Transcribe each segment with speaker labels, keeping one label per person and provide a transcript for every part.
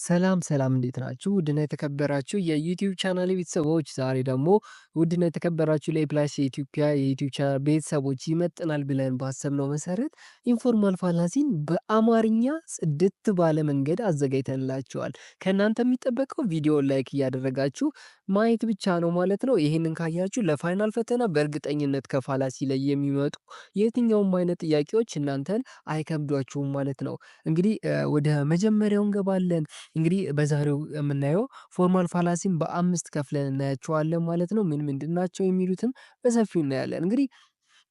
Speaker 1: ሰላም ሰላም፣ እንዴት ናችሁ? ውድና የተከበራችሁ የ YouTube ቻናል ቤተሰቦች፣ ዛሬ ደግሞ ውድና የተከበራችሁ ለኤፕላስ የኢትዮጵያ የ YouTube ቻናል ቤተሰቦች ይመጥናል ብለን ባሰብነው መሰረት informal fallacy ን በአማርኛ ጽድት ባለ መንገድ አዘጋጅተንላችኋል። ከእናንተ የሚጠበቀው ቪዲዮ like እያደረጋችሁ ማየት ብቻ ነው ማለት ነው። ይህንን ካያችሁ ለ final ፈተና በእርግጠኝነት ከ fallacy ላይ የሚመጡ የትኛውም አይነት ጥያቄዎች እናንተን አይከብዷችሁም ማለት ነው። እንግዲህ ወደ መጀመሪያው እንገባለን። እንግዲህ በዛሬው የምናየው formal fallacy ን በአምስት ከፍለን እናያቸዋለን ማለት ነው። ምን ምንድን ናቸው የሚሉትም በሰፊው እናያለን። እንግዲህ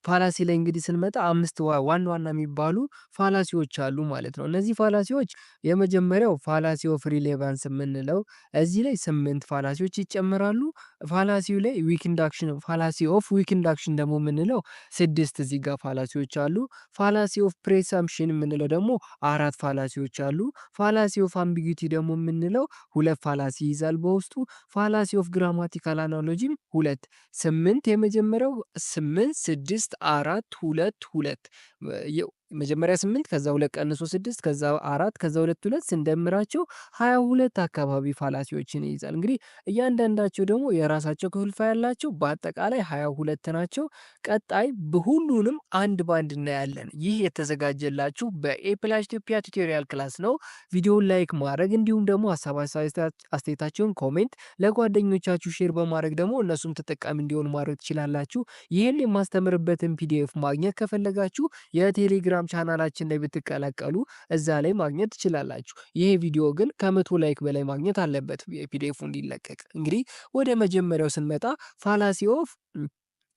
Speaker 1: fallacy ላይ እንግዲህ ስንመጣ አምስት ዋና ዋና የሚባሉ fallacy ዎች አሉ ማለት ነው። እነዚህ fallacy ዎች የመጀመሪያው fallacy of relevance የምንለው፣ እዚህ ላይ ስምንት fallacy ዎች ይጨምራሉ። Fallacy ው ላይ weak induction፣ fallacy of weak induction ደግሞ የምንለው ስድስት እዚህ ጋር fallacy ዎች አሉ። Fallacy of presumption የምንለው ደግሞ አራት fallacy ዎች አሉ። Fallacy of ambiguity ደግሞ የምንለው ሁለት fallacy ይይዛል በውስጡ። Fallacy of grammatical analogy ም ሁለት። ስምንት፣ የመጀመሪያው ስምንት፣ ስድስት፣ አራት፣ ሁለት፣ ሁለት። መጀመሪያ ስምንት፣ ከዛ ሁለት ቀንሶ ስድስት፣ ከዛ አራት፣ ከዛ ሁለት፣ ሁለት፣ ስንደምራቸው 22 አካባቢ fallacy ዎችን ይይዛል። እንግዲህ እያንዳንዳቸው ደግሞ የራሳቸው ክፍልፋይ ያላቸው በአጠቃላይ 22 ናቸው። ቀጣይ በሁሉንም አንድ ባንድ እናያለን። ይህ የተዘጋጀላችሁ በኤፕላስ ኢትዮጵያ tutorial class ነው። ቪዲዮውን like ማድረግ እንዲሁም ደግሞ ሀሳብ አስተያየታችሁን comment፣ ለጓደኞቻችሁ share በማድረግ ደግሞ እነሱም ተጠቃሚ እንዲሆኑ ማድረግ ትችላላችሁ። ይህን የማስተምርበትን PDF ማግኘት ከፈለጋችሁ የቴሌግራም ቻናላችን ላይ ብትቀላቀሉ እዛ ላይ ማግኘት ትችላላችሁ። ይሄ ቪዲዮ ግን ከ100 like በላይ ማግኘት አለበት የ PDF ኡ እንዲለቀቅ። እንግዲህ ወደ መጀመሪያው ስንመጣ fallacy of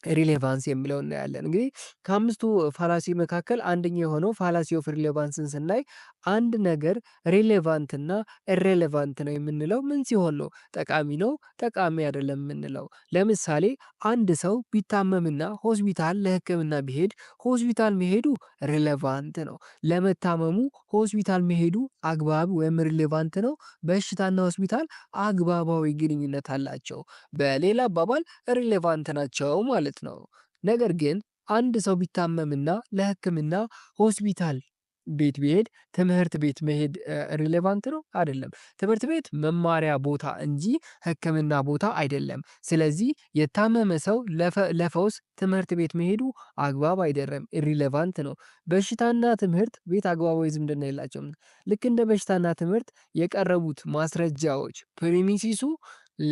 Speaker 1: relevance የሚለው እናያለን። እንግዲህ ከአምስቱ fallacy መካከል አንደኛው የሆነው fallacy of relevance ን ስናይ አንድ ነገር relevant እና irrelevant ነው የምንለው ምን ሲሆን ነው? ጠቃሚ ነው፣ ጠቃሚ አይደለም የምንለው። ለምሳሌ አንድ ሰው ቢታመምና ሆስፒታል ለሕክምና ቢሄድ ሆስፒታል መሄዱ relevant ነው። ለመታመሙ ሆስፒታል መሄዱ አግባብ ወይም relevant ነው። በሽታና ሆስፒታል አግባባዊ ግንኙነት አላቸው። በሌላ አባባል relevant ናቸው ማለት ነው። ነገር ግን አንድ ሰው ቢታመምና ለሕክምና ሆስፒታል ቤት ቢሄድ ትምህርት ቤት መሄድ relevant ነው? አይደለም። ትምህርት ቤት መማሪያ ቦታ እንጂ ሕክምና ቦታ አይደለም። ስለዚህ የታመመ ሰው ለፈውስ ትምህርት ቤት መሄዱ አግባብ አይደለም፣ irrelevant ነው። በሽታና ትምህርት ቤት አግባባዊ ዝምድና የላቸውም። ልክ እንደ በሽታና ትምህርት የቀረቡት ማስረጃዎች premises ኡ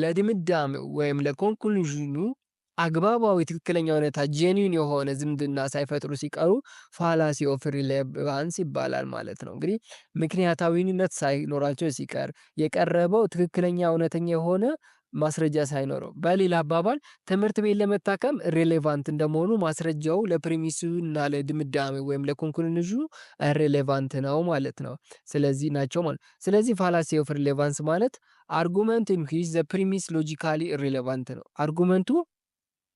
Speaker 1: ለድምዳሜው ወይም ለ conclusion ኑ አግባባዊ ትክክለኛ ሁኔታ genuine የሆነ ዝምድና ሳይፈጥሩ ሲቀሩ fallacy of relevance ይባላል ማለት ነው። እንግዲህ ምክንያታዊነት ሳይኖራቸው ሲቀር፣ የቀረበው ትክክለኛ እውነተኛ የሆነ ማስረጃ ሳይኖረው፣ በሌላ አባባል ትምህርት ቤት ለመታከም relevant እንደመሆኑ ማስረጃው ለ premise ኡ እና ለድምዳሜ ወይም ለ conclusion ኑ relevant ነው ማለት ነው። ስለዚህ ናቸው ማለት። ስለዚህ fallacy of relevance ማለት argument in which the premise logically irrelevant ነው። Argument ኡ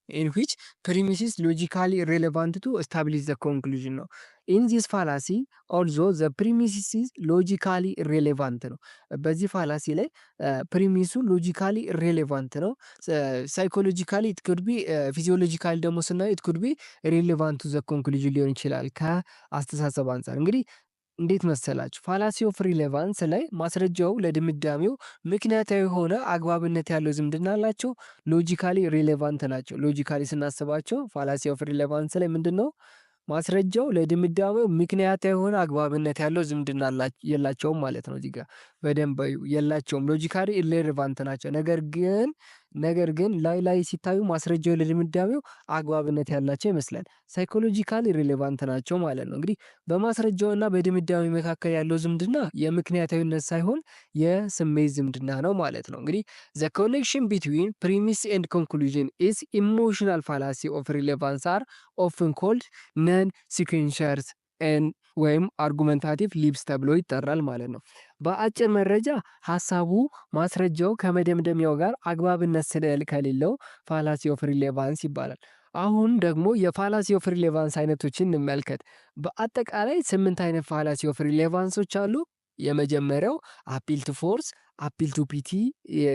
Speaker 1: in which premises logically irrelevant to establish the conclusion ነው። In this fallacy also the premises logically irrelevant ነው። በዚህ fallacy ላይ premise ኡ logically irrelevant ነው። Psychologically it could be፣ physiologically ደግሞ ስናየው it could be relevant to the conclusion ሊሆን ይችላል ከአስተሳሰብ አንፃር። እንግዲህ እንዴት መሰላችሁ? Fallacy of relevance ላይ ማስረጃው ለድምዳሜው ምክንያታዊ የሆነ አግባብነት ያለው ዝምድና አላቸው። Logically relevant ናቸው። Logically ስናስባቸው fallacy of relevance ላይ ምንድነው? ማስረጃው ለድምዳሜው ምክንያታዊ የሆነ አግባብነት ያለው ዝምድና የላቸውም ማለት ነው። እዚህ ጋር በደንብ የላቸውም፣ logically irrelevant ናቸው። ነገር ግን ላይ ላይ ሲታዩ ማስረጃው ለድምዳሜው አግባብነት ያላቸው ይመስላል። Psychologically relevant ናቸው ማለት ነው። እንግዲህ በማስረጃውና በድምዳሜው መካከል ያለው ዝምድና የምክንያታዊነት ሳይሆን የስሜት ዝምድና ነው ማለት ነው። እንግዲህ the connection between premise and conclusion is emotional። Fallacy of relevance are often called non sequiturs ወይም argumentative leaps ተብሎ ይጠራል ማለት ነው። በአጭር መረጃ ሀሳቡ ማስረጃው ከመደምደሚያው ጋር አግባብነት ከሌለው fallacy of relevance ይባላል። አሁን ደግሞ የ fallacy of relevance አይነቶችን እንመልከት። በአጠቃላይ ስምንት አይነት fallacy of relevance ኦች አሉ። የመጀመሪያው appeal to force፣ Appeal to pity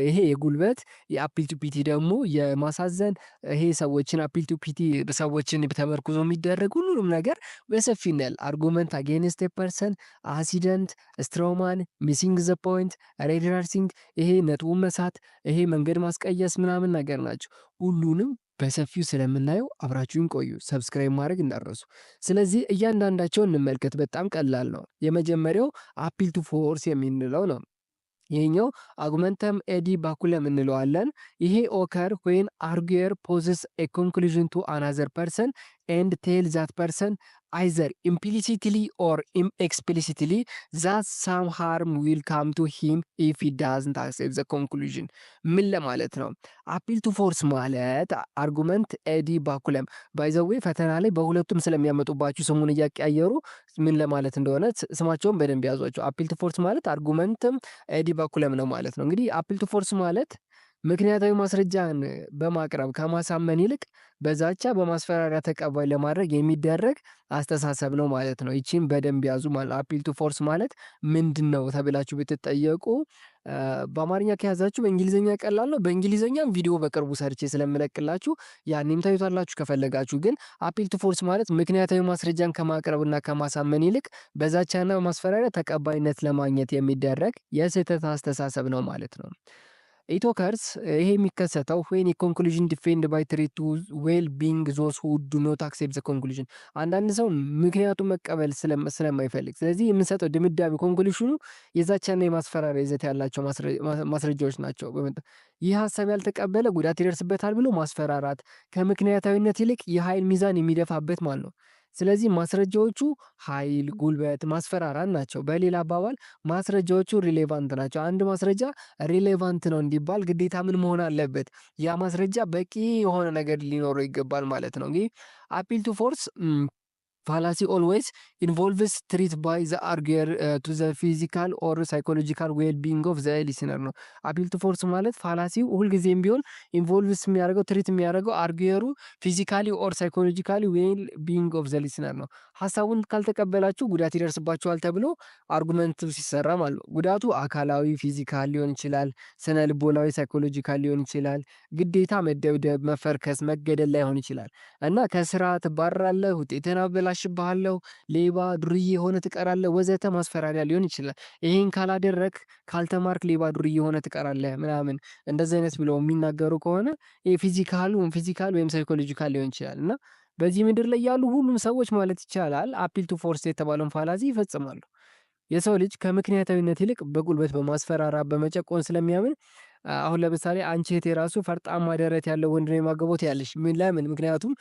Speaker 1: ይሄ የጉልበት፣ የ appeal to pity ደግሞ የማሳዘን፣ ይሄ ሰዎችን appeal to pity ሰዎችን ተመርኩዞ የሚደረግ ሁሉንም ነገር በሰፊው እናያለን። Argument against a person፣ accident፣ straw man፣ missing the point፣ red herring፣ ይሄ ነጥቡን መሳት፣ ይሄ መንገድ ማስቀየስ ምናምን ነገር ናቸው። ሁሉንም በሰፊው ስለምናየው አብራችሁን ቆዩ። Subscribe ማድረግ እንዳትረሱ። ስለዚህ እያንዳንዳቸውን እንመልከት። በጣም ቀላል ነው። የመጀመሪያው appeal to force የምንለው ነው። ይሄኛው argumentum ad baculum እንለዋለን። ይሄ occur when arguer poses a conclusion to another person and tell that person either implicitly or explicitly that some harm will come to him if he doesn't accept the conclusion። ምን ለማለት ነው? Appeal to force ማለት argument ad baculum፣ by the way ፈተና ላይ በሁለቱም ስለሚያመጡባችሁ ስሙን እያቀያየሩ ምን ለማለት እንደሆነ ስማቸውን በደንብ ያዟቸው። Appeal to force ማለት argumentum ad baculum ነው ማለት ነው። እንግዲህ appeal to force ማለት ምክንያታዊ ማስረጃን በማቅረብ ከማሳመን ይልቅ በዛቻ በማስፈራሪያ ተቀባይ ለማድረግ የሚደረግ አስተሳሰብ ነው ማለት ነው። ይቺን በደንብ ያዙ ማለት appeal to force ማለት ምንድነው ተብላችሁ ብትጠየቁ በአማርኛ ከያዛችሁ በእንግሊዘኛ ቀላል ነው። በእንግሊዘኛም ቪዲዮ በቅርቡ ሰርቼ ስለምለቅላችሁ ያኔም ታዩታላችሁ ከፈለጋችሁ። ግን appeal to force ማለት ምክንያታዊ ማስረጃን ከማቅረብና ከማሳመን ይልቅ በዛቻና በማስፈራሪያ ተቀባይነት ለማግኘት የሚደረግ የስህተት አስተሳሰብ ነው ማለት ነው። It occurs፣ ይሄ የሚከሰተው when conclusion defend by threat to well being those who do not accept the conclusion። አንዳንድ ሰው ምክንያቱን መቀበል ስለማይፈልግ ስለዚህ የምንሰጠው ድምዳሜ conclusion ኑ የዛቻና የማስፈራሪያ ይዘት ያላቸው ማስረጃዎች ናቸው። ይህ ሀሳብ ያልተቀበለ ጉዳት ይደርስበታል ብሎ ማስፈራራት ከምክንያታዊነት ይልቅ የኃይል ሚዛን የሚደፋበት ማለት ነው። ስለዚህ ማስረጃዎቹ ኃይል፣ ጉልበት፣ ማስፈራራት ናቸው። በሌላ አባባል ማስረጃዎቹ relevant ናቸው። አንድ ማስረጃ relevant ነው እንዲባል ግዴታ ምን መሆን አለበት? ያ ማስረጃ በቂ የሆነ ነገር ሊኖረው ይገባል ማለት ነው። እንግዲህ appeal to force fallacy always involves threat by the arguer to the physical or psychological well being of the listener ነው። Appeal to force ማለት fallacy ው ሁልጊዜም ቢሆን involves የሚያደርገው፣ threat የሚያደርገው arguer ኡ physically or psychologically well being of the listener ነው። ሀሳቡን ካልተቀበላችሁ ጉዳት ይደርስባችኋል ተብሎ argument ኡ ሲሰራ ማለት ነው። ጉዳቱ አካላዊ physical ሊሆን ይችላል፣ ስነ ልቦናዊ psychological ሊሆን ይችላል። ግዴታ መደብደብ፣ መፈርከስ፣ መገደል ላይሆን ይችላል እና ከስራ ትባረራለህ፣ ውጤትህን አበላሽብሃለሁ፣ ሌባ ዱርዬ ሆነህ ትቀራለህ ወዘተ ማስፈራሪያ ሊሆን ይችላል። ይሄን ካላደረክ፣ ካልተማርክ ሌባ ዱርዬ ሆነህ ትቀራለህ ምናምን እንደዚህ አይነት ብለው የሚናገሩ ከሆነ ይሄ physical ወይም psychological ሊሆን ይችላል። እና በዚህ ምድር ላይ ያሉ ሁሉም ሰዎች ማለት ይቻላል appeal to force የተባለውን fallacy ይፈጽማሉ። የሰው ልጅ ከምክንያታዊነት ይልቅ በጉልበት፣ በማስፈራራት፣ በመጨቆን ስለሚያምን አሁን ለምሳሌ አንቺ እህቴ ራሱ ፈርጣማ ደረት ያለው ወንድ ነው የማገባው ትያለሽ። ለምን? ምክንያቱም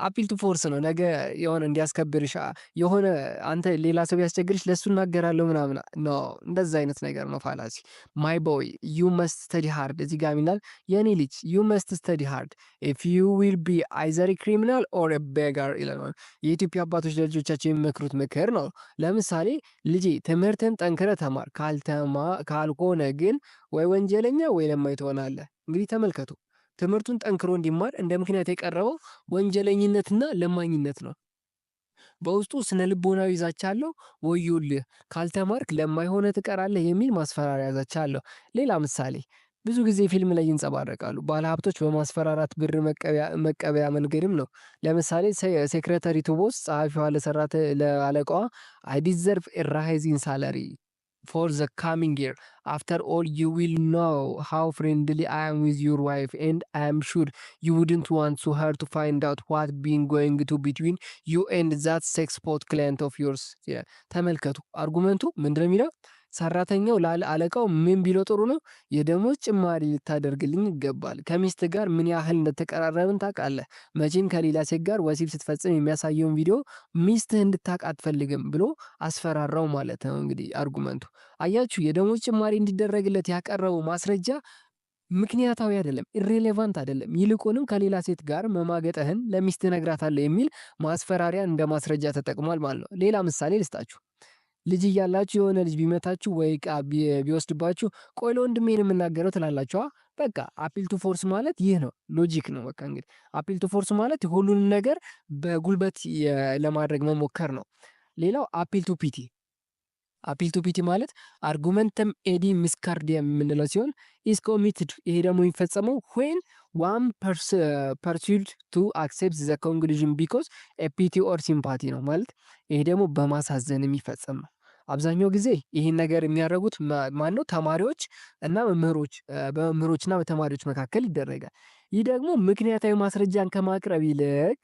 Speaker 1: appeal to force ነው። ነገ የሆነ እንዲያስከብርሽ፣ የሆነ አንተ ሌላ ሰው ቢያስቸግርሽ ለእሱ እናገራለሁ ምናምን no እንደዛ አይነት ነገር ነው fallacy። My boy, you must study hard፣ እዚህ ጋር ይላል የኔ ልጅ፣ you must study hard if you will be either criminal or beggar ይላል። የኢትዮጵያ አባቶች ለልጆቻቸው የሚመክሩት ምክር ነው። ለምሳሌ ልጄ ትምህርትን ጠንክረህ ተማር፣ ካልሆነ ግን ወይ ወንጀለኛ ወይ ለማኝ ትሆናለህ። እንግዲህ ተመልከቱ፣ ትምህርቱን ጠንክሮ እንዲማር እንደ ምክንያት የቀረበው ወንጀለኝነትና ለማኝነት ነው። በውስጡ ስነ ልቦናዊ ዛቻ አለው። ወዮልህ ካልተማርክ ለማኝ ሆነህ ትቀራለህ የሚል ማስፈራሪያ ዛቻ አለው። ሌላ ምሳሌ ብዙ ጊዜ ፊልም ላይ ይንጸባረቃሉ። ባለሀብቶች በማስፈራራት ብር መቀበያ መንገድም ነው። ለምሳሌ secretary to boss፣ ጸሐፊዋ ለአለቃዋ፣ "I deserve a rise in salary for the coming year. After all, you will know how friendly I am with your wife and I am sure you wouldn't want to her to find out what been going to between you and that sexpot client of yours።" ተመልከቱ፣ argument ኡ ምንድነው የሚለው? ሰራተኛው ለአለቃው ምን ቢለው ጥሩ ነው? የደሞዝ ጭማሪ ልታደርግልኝ ይገባል። ከሚስትህ ጋር ምን ያህል እንደተቀራረብን ታውቃለህ። መቼም ከሌላ ሴት ጋር ወሲብ ስትፈጽም የሚያሳየውን ቪዲዮ ሚስትህ እንድታውቅ አትፈልግም ብሎ አስፈራራው ማለት ነው። እንግዲህ argument ኡ አያችሁ፣ የደሞዝ ጭማሪ እንዲደረግለት ያቀረበው ማስረጃ ምክንያታዊ አይደለም፣ irrelevant አይደለም። ይልቁንም ከሌላ ሴት ጋር መማገጥህን ለሚስትህ እነግራታለሁ የሚል ማስፈራሪያ እንደ ማስረጃ ተጠቅሟል ማለት ነው። ሌላ ምሳሌ ልስጣችሁ። ልጅ እያላችሁ የሆነ ልጅ ቢመታችሁ ወይ ዕቃ ቢወስድባችሁ ቆይ ለወንድሜ ነው የምናገረው ትላላችሁ። በቃ appeal to force ማለት ይህ ነው፣ logic ነው። በቃ እንግዲህ appeal to force ማለት ሁሉንም ነገር በጉልበት ለማድረግ መሞከር ነው። ሌላው appeal to pity። Appeal to pity ማለት argumentum ad misericordiam የምንለው ሲሆን is committed፣ ይሄ ደግሞ የሚፈጸመው when one persuaded to accept the conclusion because pity or sympathy ነው። ማለት ይሄ ደግሞ በማሳዘን የሚፈጸም ነው። አብዛኛው ጊዜ ይህን ነገር የሚያደርጉት ማነው? ተማሪዎች እና መምህሮች፣ በመምህሮችና በተማሪዎች መካከል ይደረጋል። ይህ ደግሞ ምክንያታዊ ማስረጃን ከማቅረብ ይልቅ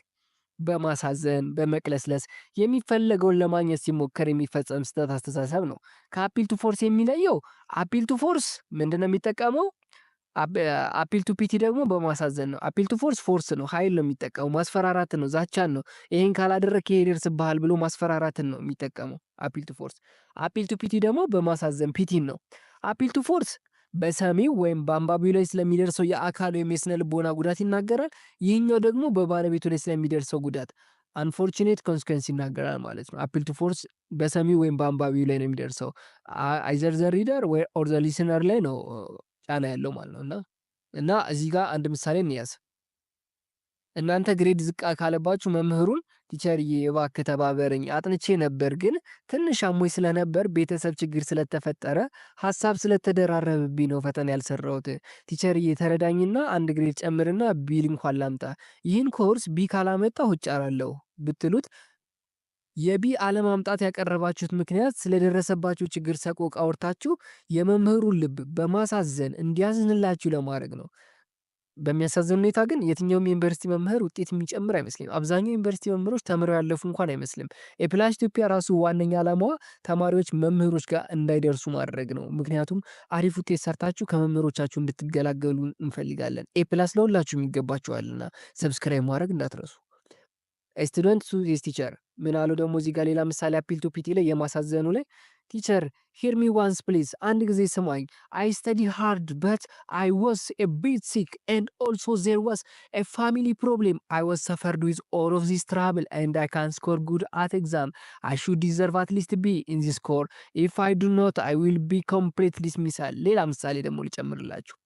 Speaker 1: በማሳዘን፣ በመቅለስለስ የሚፈለገውን ለማግኘት ሲሞከር የሚፈጸም ስህተት አስተሳሰብ ነው። ከ appeal to force የሚለየው appeal to force ምንድነው የሚጠቀመው? Appeal to pity ደግሞ በማሳዘን ነው። Appeal to force force ነው፣ ኃይል ነው የሚጠቀመው፣ ማስፈራራትን ነው፣ ዛቻን ነው። ይሄን ካላደረግክ ይሄ ይደርስብሃል ብሎ ማስፈራራትን ነው የሚጠቀመው appeal to force። Appeal to pity ደግሞ በማሳዘን pity ን ነው። Appeal to force በሰሚው ወይም በአንባቢው ላይ ስለሚደርሰው የአካል ወይም የስነ ልቦና ጉዳት ይናገራል። ይህኛው ደግሞ በባለቤቱ ላይ ስለሚደርሰው ጉዳት unfortunate consequence ይናገራል ማለት ነው። Appeal to force በሰሚው ወይም በአንባቢው ላይ ነው የሚደርሰው። Either the reader or the listener ላይ ነው ጫና ያለው ማለት ነው። እና እዚህ ጋር አንድ ምሳሌ እንያዝ። እናንተ grade ዝቅ ካለባችሁ መምህሩን "teacher ዬ፣ እባክህ ተባበረኝ፣ አጥንቼ ነበር ግን ትንሽ አሞኝ ስለነበር፣ ቤተሰብ ችግር ስለተፈጠረ፣ ሀሳብ ስለተደራረበብኝ ነው ፈተና ያልሰራሁት። Teacher ዬ፣ ተረዳኝና አንድ grade ጨምርና B እንኳን ላምጣ። ይህን course B ካላመጣሁ እጫራለሁ" ብትሉት የ B አለማምጣት ያቀረባችሁት ምክንያት ስለደረሰባችሁ ችግር ሰቆቃ አውርታችሁ የመምህሩን ልብ በማሳዘን እንዲያዝንላችሁ ለማድረግ ነው። በሚያሳዝን ሁኔታ ግን የትኛውም ዩኒቨርሲቲ መምህር ውጤት የሚጨምር አይመስለኝም። አብዛኛው ዩኒቨርሲቲ መምህሮች ተምረው ያለፉ እንኳን አይመስልም። ኤፕላስ ኢትዮጵያ ራሱ ዋነኛ ዓላማዋ ተማሪዎች መምህሮች ጋር እንዳይደርሱ ማድረግ ነው። ምክንያቱም አሪፍ ውጤት ሰርታችሁ ከመምህሮቻችሁ እንድትገላገሉ እንፈልጋለን። A plus ለሁላችሁም ይገባችኋልና subscribe ማድረግ እንዳትረሱ። Student to his teacher ምን አለው ደግሞ እዚህ ጋር ሌላ ምሳሌ appeal to pity ላይ፣ የማሳዘኑ ላይ፣ "Teacher, hear me once, please፣ አንድ ጊዜ ስማኝ። I study hard, but I was a bit sick and also there was a family problem. I was suffered with all of this trouble and I can score good at exam. I should deserve at least B in this course. If I do not, I will be complete dismissal።" ሌላ ምሳሌ ደግሞ ልጨምርላችሁ።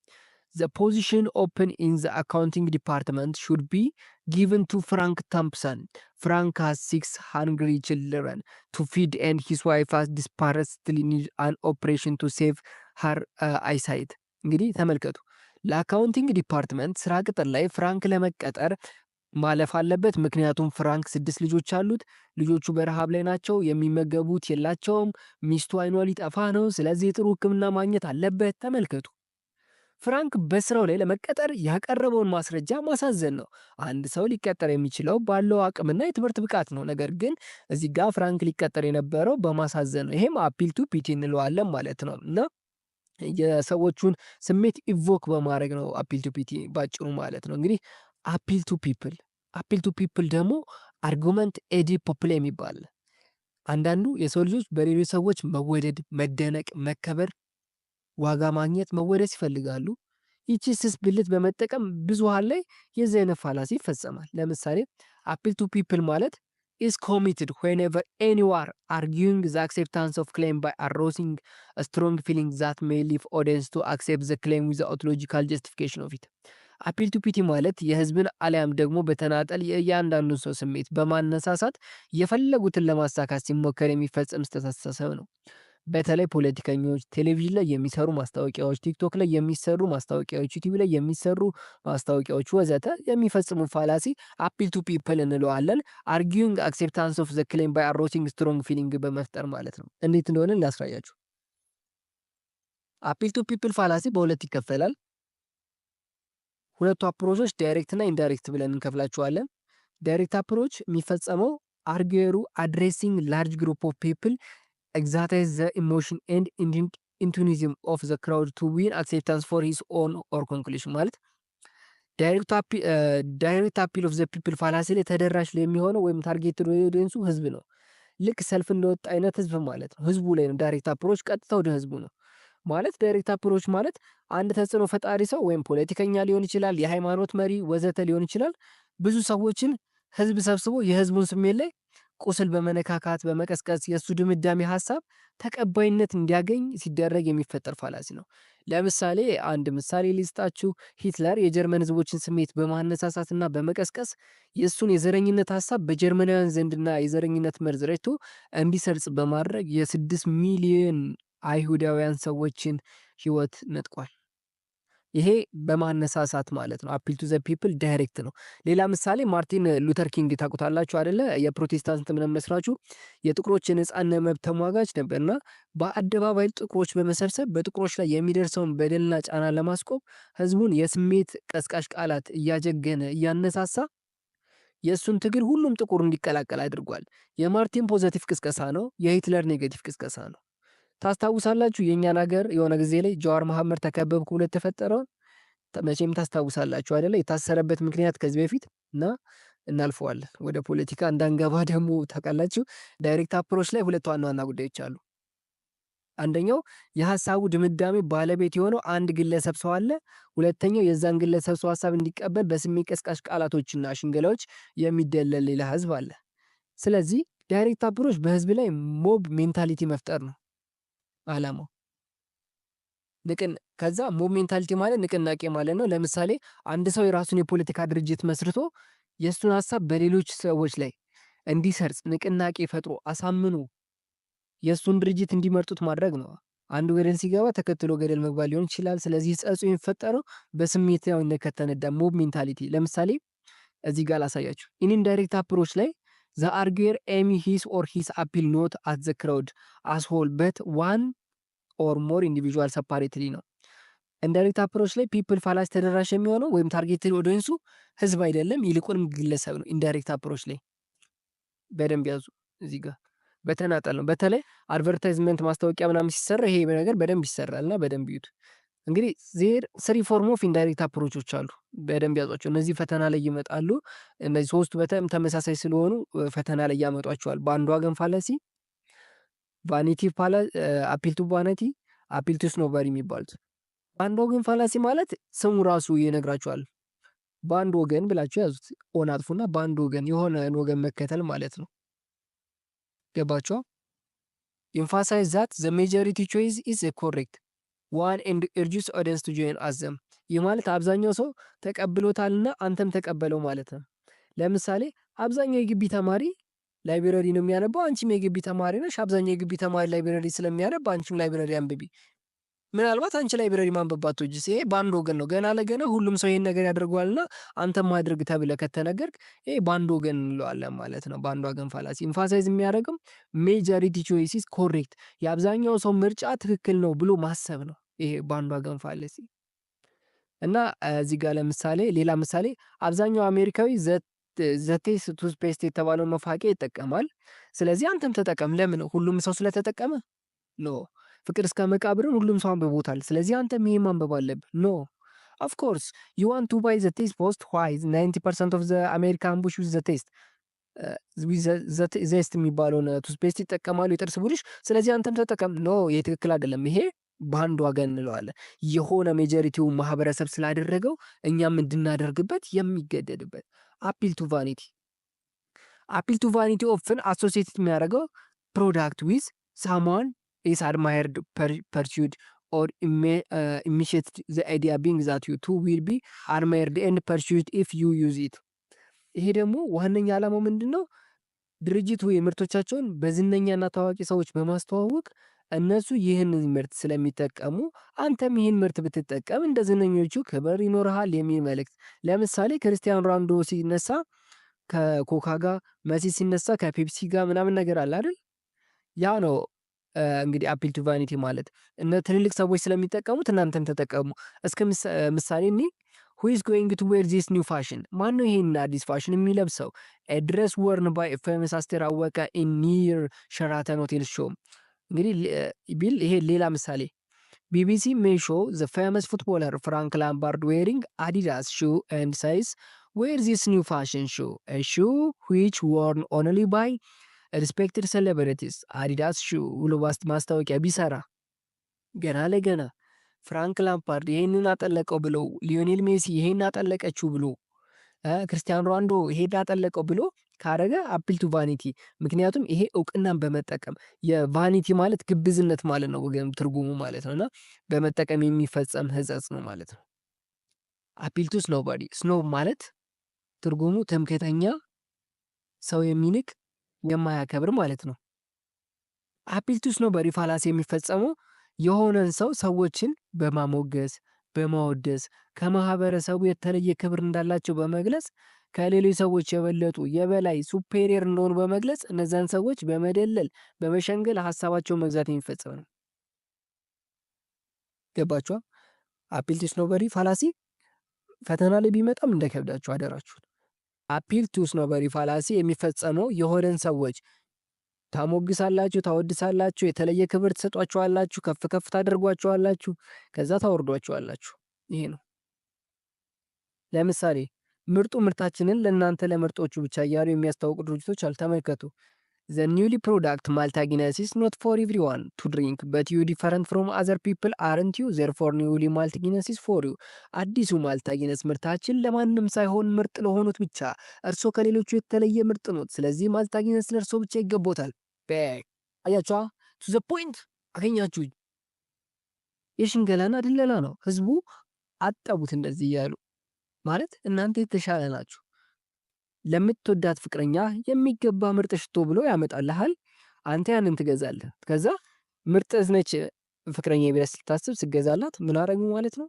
Speaker 1: The position open in the accounting department should be given to Frank Thompson. Frank has six hungry children to feed and his wife has desperately need an operation to save her eyesight. እንግዲህ ተመልከቱ። ለ accounting department ስራ ቅጥር ላይ ፍራንክ ለመቀጠር ማለፍ አለበት። ምክንያቱም ፍራንክ ስድስት ልጆች አሉት። ልጆቹ በረሃብ ላይ ናቸው። የሚመገቡት የላቸውም። ሚስቱ አይኗ ሊጠፋ ነው። ስለዚህ የጥሩ ሕክምና ማግኘት አለበት። ተመልከቱ። ፍራንክ በስራው ላይ ለመቀጠር ያቀረበውን ማስረጃ ማሳዘን ነው። አንድ ሰው ሊቀጠር የሚችለው ባለው አቅምና የትምህርት ብቃት ነው። ነገር ግን እዚህ ጋር ፍራንክ ሊቀጠር የነበረው በማሳዘን ነው። ይሄም appeal to pity እንለዋለን ማለት ነው። እና የሰዎቹን ስሜት evoke በማድረግ ነው appeal to pity ባጭሩ ማለት ነው። እንግዲህ appeal to people ደግሞ argument ad populum የሚባል፣ አንዳንዱ የሰው ልጆች በሌሎች ሰዎች መወደድ፣ መደነቅ፣ መከበር፣ ዋጋ ማግኘት፣ መወደስ ይፈልጋሉ። ይቺ ስስ ብልት በመጠቀም ብዙሃን ላይ የዚህ አይነት fallacy ይፈጸማል። ለምሳሌ appeal to people ማለት is committed whenever anyone arguing the acceptance of claim by arousing a strong feeling that may lead audience to accept the claim without logical justification of it። Appeal to pity ማለት የህዝብን አሊያም ደግሞ በተናጠል የእያንዳንዱን ሰው ስሜት በማነሳሳት የፈለጉትን ለማሳካት ሲሞከር የሚፈጸም ስህተት አስተሳሰብ ነው። በተለይ ፖለቲከኞች፣ ቴሌቪዥን ላይ የሚሰሩ ማስታወቂያዎች፣ ቲክቶክ ላይ የሚሰሩ ማስታወቂያዎች፣ ዩቲዩብ ላይ የሚሰሩ ማስታወቂያዎች ወዘተ የሚፈጽሙ fallacy appeal to people እንለዋለን። Arguing acceptance of the claim by arousing strong feeling በመፍጠር ማለት ነው። እንዴት እንደሆነ ላስራያችሁ። Appeal to people fallacy በሁለት ይከፈላል። ሁለቱ approach ኦች direct እና indirect ብለን እንከፍላቸዋለን። Direct approach የሚፈጸመው arguer ኡ addressing large group of people excites the emotion and enthusiasm of the crowd to win acceptance for his own or conclusion። ማለት direct appeal of the people fallacy ላይ ተደራሽ የሚሆነው ወይም target audience ኡ ህዝብ ነው። ልክ ሰልፍ እንደወጣ አይነት ህዝብ ማለት ነው። ህዝቡ ላይ ነው direct approach፣ ቀጥታ ወደ ህዝቡ ነው። ማለት direct approach ማለት አንድ ተጽዕኖ ፈጣሪ ሰው ወይም ፖለቲከኛ ሊሆን ይችላል፣ የሃይማኖት መሪ ወዘተ ሊሆን ይችላል። ብዙ ሰዎችን ህዝብ ሰብስቦ የህዝቡን ስሜት ላይ ቁስል በመነካካት፣ በመቀስቀስ የእሱ ድምዳሜ ሀሳብ ተቀባይነት እንዲያገኝ ሲደረግ የሚፈጠር fallacy ነው። ለምሳሌ አንድ ምሳሌ ልስጣችሁ። ሂትለር የጀርመን ህዝቦችን ስሜት በማነሳሳትና በመቀስቀስ የእሱን የዘረኝነት ሀሳብ በጀርመናውያን ዘንድና የዘረኝነት መርዝ ረጭቶ እንዲሰርጽ በማድረግ የ6 ሚሊዮን አይሁዳውያን ሰዎችን ህይወት ነጥቋል። ይሄ በማነሳሳት ማለት ነው። Appeal to the people direct ነው። ሌላ ምሳሌ ማርቲን ሉተር ኪንግ ታውቁታላችሁ አይደለ? የፕሮቴስታንት እምነት መስራቹ፣ የጥቁሮች የነጻነት መብት ተሟጋች ነበርና በአደባባይ ጥቁሮች በመሰብሰብ በጥቁሮች ላይ የሚደርሰውን በደልና ጫና ለማስቆም ህዝቡን የስሜት ቀስቃሽ ቃላት እያጀገነ፣ እያነሳሳ የእሱን ትግል ሁሉም ጥቁር እንዲቀላቀል አድርጓል። የማርቲን positive ቅስቀሳ ነው። የሂትለር negative ቅስቀሳ ነው። ታስታውሳላችሁ? የእኛን ሀገር የሆነ ጊዜ ላይ ጀዋር መሐመድ ተከበብኩ ብሎ የተፈጠረውን መቼም ታስታውሳላችሁ አይደለ? የታሰረበት ምክንያት ከዚህ በፊት እና እናልፈዋለን። ወደ ፖለቲካ እንዳንገባ ደግሞ ታውቃላችሁ። Direct approach ላይ ሁለት ዋና ዋና ጉዳዮች አሉ። አንደኛው የሀሳቡ ድምዳሜ ባለቤት የሆነው አንድ ግለሰብ ሰው አለ። ሁለተኛው የዛን ግለሰብ ሰው ሀሳብ እንዲቀበል በስሜት ቀስቃሽ ቃላቶችና ሽንገላዎች የሚደለል ሌላ ህዝብ አለ። ስለዚህ direct approach በህዝብ ላይ mob mentality መፍጠር ነው አላማው። ከዛ mob mentality ማለት ንቅናቄ ማለት ነው። ለምሳሌ አንድ ሰው የራሱን የፖለቲካ ድርጅት መስርቶ የእሱን ሀሳብ በሌሎች ሰዎች ላይ እንዲሰርጽ ንቅናቄ ፈጥሮ አሳምኖ የእሱን ድርጅት እንዲመርጡት ማድረግ ነው። አንዱ ገደል ሲገባ ተከትሎ ገደል መግባት ሊሆን ይችላል። ስለዚህ ጸጹ የሚፈጠረው በስሜታዊነት ከተነዳ mob mentality። ለምሳሌ እዚህ ጋር ላሳያችሁ። In indirect approach ላይ the arguer aim his or his appeal not at the crowd as whole but one or more individual separately ነው። Indirect approach ላይ people fallacy ተደራሽ የሚሆነው ወይም targeted audience ኡ ህዝብ አይደለም፣ ይልቁንም ግለሰብ ነው። Indirect approach ላይ በደንብ ያዙ። እዚህ ጋር በተናጠል ነው። በተለይ advertisement፣ ማስታወቂያ ምናምን ሲሰራ ይሄ ነገር በደንብ ይሰራል እና በደንብ ይዩት። እንግዲህ there three form of indirect approach ኦች አሉ። በደንብ ያዟቸው። እነዚህ ፈተና ላይ ይመጣሉ። እነዚህ ሶስቱ በጣም ተመሳሳይ ስለሆኑ ፈተና ላይ ያመጧቸዋል። Bandwagon fallacy፣ vanity appeal to vanity፣ appeal to snobbery የሚባሉት። Bandwagon fallacy ማለት ስሙ ራሱ ይነግራችኋል። Bandwagon ብላችሁ ያዙት። ኦን አጥፉና bandwagon የሆነ ወገን መከተል ማለት ነው። ገባችኋ? Emphasize that the majority choice is correct one and urges audience to join as them። ይህ ማለት አብዛኛው ሰው ተቀብሎታልና አንተም ተቀበለው ማለት ነው። ለምሳሌ አብዛኛው የግቢ ተማሪ library ነው የሚያነባው፣ አንቺም የግቢ ተማሪ ነሽ። አብዛኛው የግቢ ተማሪ library ስለሚያነብ አንቺም library አንብቢ። ምናልባት አንቺ library ማንበብ ባትወጂስ? ይሄ bandwagon ነው። ገና ለገና ሁሉም ሰው ይሄን ነገር ያደርገዋልና አንተም አድርግ ተብለህ ከተነገርክ ይሄ bandwagon እንለዋለን ማለት ነው። Bandwagon fallacy emphasize የሚያደርገው majority choice is correct፣ የአብዛኛው ሰው ምርጫ ትክክል ነው ብሎ ማሰብ ነው። ይሄ bandwagon fallacy። እና እዚህ ጋር ለምሳሌ ሌላ ምሳሌ አብዛኛው አሜሪካዊ the Zest toothpaste የተባለውን መፋቂያ ይጠቀማል። ስለዚህ አንተም ተጠቀም። ለምን? ሁሉም ሰው ስለተጠቀመ? No። ፍቅር እስከ መቃብርን ሁሉም ሰው አንብቦታል። ስለዚህ አንተም ይሄን ማንበብ አለብህ። No, of course you want to buy the toothpaste. Why? 90% of the American brush with the test Zest የሚባለውን toothpaste ይጠቀማሉ፣ የጥርስ ብሩሽ። ስለዚህ አንተም ተጠቀም። No፣ ይሄ ትክክል አይደለም። ይሄ bandwagon እንለዋለን። የሆነ majority ው ማህበረሰብ ስላደረገው እኛም እንድናደርግበት የሚገደድበት። Appeal to vanity. Appeal to vanity often associated የሚያደርገው product with someone is admired, pursued or imitated, the idea being that you too will be admired and pursued if you use it። ይሄ ደግሞ ዋነኛ ዓላማው ምንድን ነው? ድርጅቱ የምርቶቻቸውን በዝነኛና ታዋቂ ሰዎች በማስተዋወቅ እነሱ ይህንን ምርት ስለሚጠቀሙ አንተም ይህን ምርት ብትጠቀም እንደ ዝነኞቹ ክብር ይኖርሃል የሚል መልእክት። ለምሳሌ ክርስቲያኖ ሮናልዶ ሲነሳ ከኮካ ጋር፣ መሲ ሲነሳ ከፔፕሲ ጋር ምናምን ነገር አለ አይደል? ያ ነው እንግዲህ appeal to vanity ማለት። እነ ትልልቅ ሰዎች ስለሚጠቀሙት እናንተም ተጠቀሙ። እስከ ምሳሌ እኔ "Who is going to wear this new fashion?" ማነው ይሄን አዲስ ፋሽን የሚለብሰው? "Dress worn by famous አስቴር አወቀ in near ሸራተን ሆቴል show" እንግዲህ ቢል ይሄ ሌላ ምሳሌ። BBC may show the famous footballer Frank Lampard wearing Adidas shoe and says, "Wear this new fashion shoe, shoe which worn only by respected celebrities, Adidas shoe" ብሎ ማስታወቂያ ቢሰራ ገና ለገና ፍራንክ ላምፓርድ ይሄንን አጠለቀው ብለው፣ ሊዮኔል ሜሲ ይሄን አጠለቀችው ብሎ፣ ክርስቲያኖ ሮናልዶ ይሄን አጠለቀው ብሎ ካረገ appeal to vanity፣ ምክንያቱም ይሄ እውቅናን በመጠቀም፣ የ vanity ማለት ግብዝነት ማለት ነው ወገን፣ ትርጉሙ ማለት ነው፣ እና በመጠቀም የሚፈጸም ህጸጽ ነው ማለት ነው። Appeal to snobbery፣ snob ማለት ትርጉሙ ትምክህተኛ፣ ሰው የሚንቅ፣ የማያከብር ማለት ነው። Appeal to snobbery fallacy የሚፈጸመው የሆነን ሰው ሰዎችን በማሞገስ፣ በማወደስ፣ ከማህበረሰቡ የተለየ ክብር እንዳላቸው በመግለጽ፣ ከሌሎች ሰዎች የበለጡ፣ የበላይ፣ superior እንደሆኑ በመግለጽ፣ እነዛን ሰዎች በመደለል፣ በመሸንገል ሀሳባቸውን መግዛት የሚፈጸም ነው። ገባችኋ? Appeal to snobbery fallacy ፈተና ላይ ቢመጣም እንዳይከብዳችሁ አደራችሁን። Appeal to snobbery fallacy የሚፈጸመው የሆነን ሰዎች ታሞግሳላችሁ፣ ታወድሳላችሁ፣ የተለየ ክብር ትሰጧቸዋላችሁ፣ ከፍ ከፍ ታደርጓቸዋላችሁ፣ ከዛ ታወርዷቸዋላችሁ። ይሄ ነው። ለምሳሌ ምርጡ ምርታችንን ለእናንተ ለምርጦቹ ብቻ እያሉ የሚያስተዋውቁ ድርጅቶች አሉ። ተመልከቱ። The newly product Malta Guinness is not for everyone to drink, but you different from other people, aren't you? Therefore newly Malta Guinness is for you። አዲሱ ማልታ ጊነስ ምርታችን ለማንም ሳይሆን ምርጥ ለሆኑት ብቻ። እርሶ ከሌሎቹ የተለየ ምርጥ ኖት። ስለዚህ ማልታ ጊነስ ለእርሶ ብቻ ይገቦታል። አያቸዋ፣ to the point አገኛችሁ። የሽንገላና ድለላ ነው። ህዝቡ አጠቡት እንደዚህ እያሉ፣ ማለት እናንተ የተሻለ ናችሁ። ለምትወዳት ፍቅረኛ የሚገባ ምርጥ ሽቶ ብሎ ያመጣልሃል። አንተ ያንን ትገዛለህ። ከዛ ምርጥ ነች ፍቅረኛ ብለህ ስታስብ ስገዛላት ምን አረጉ ማለት ነው?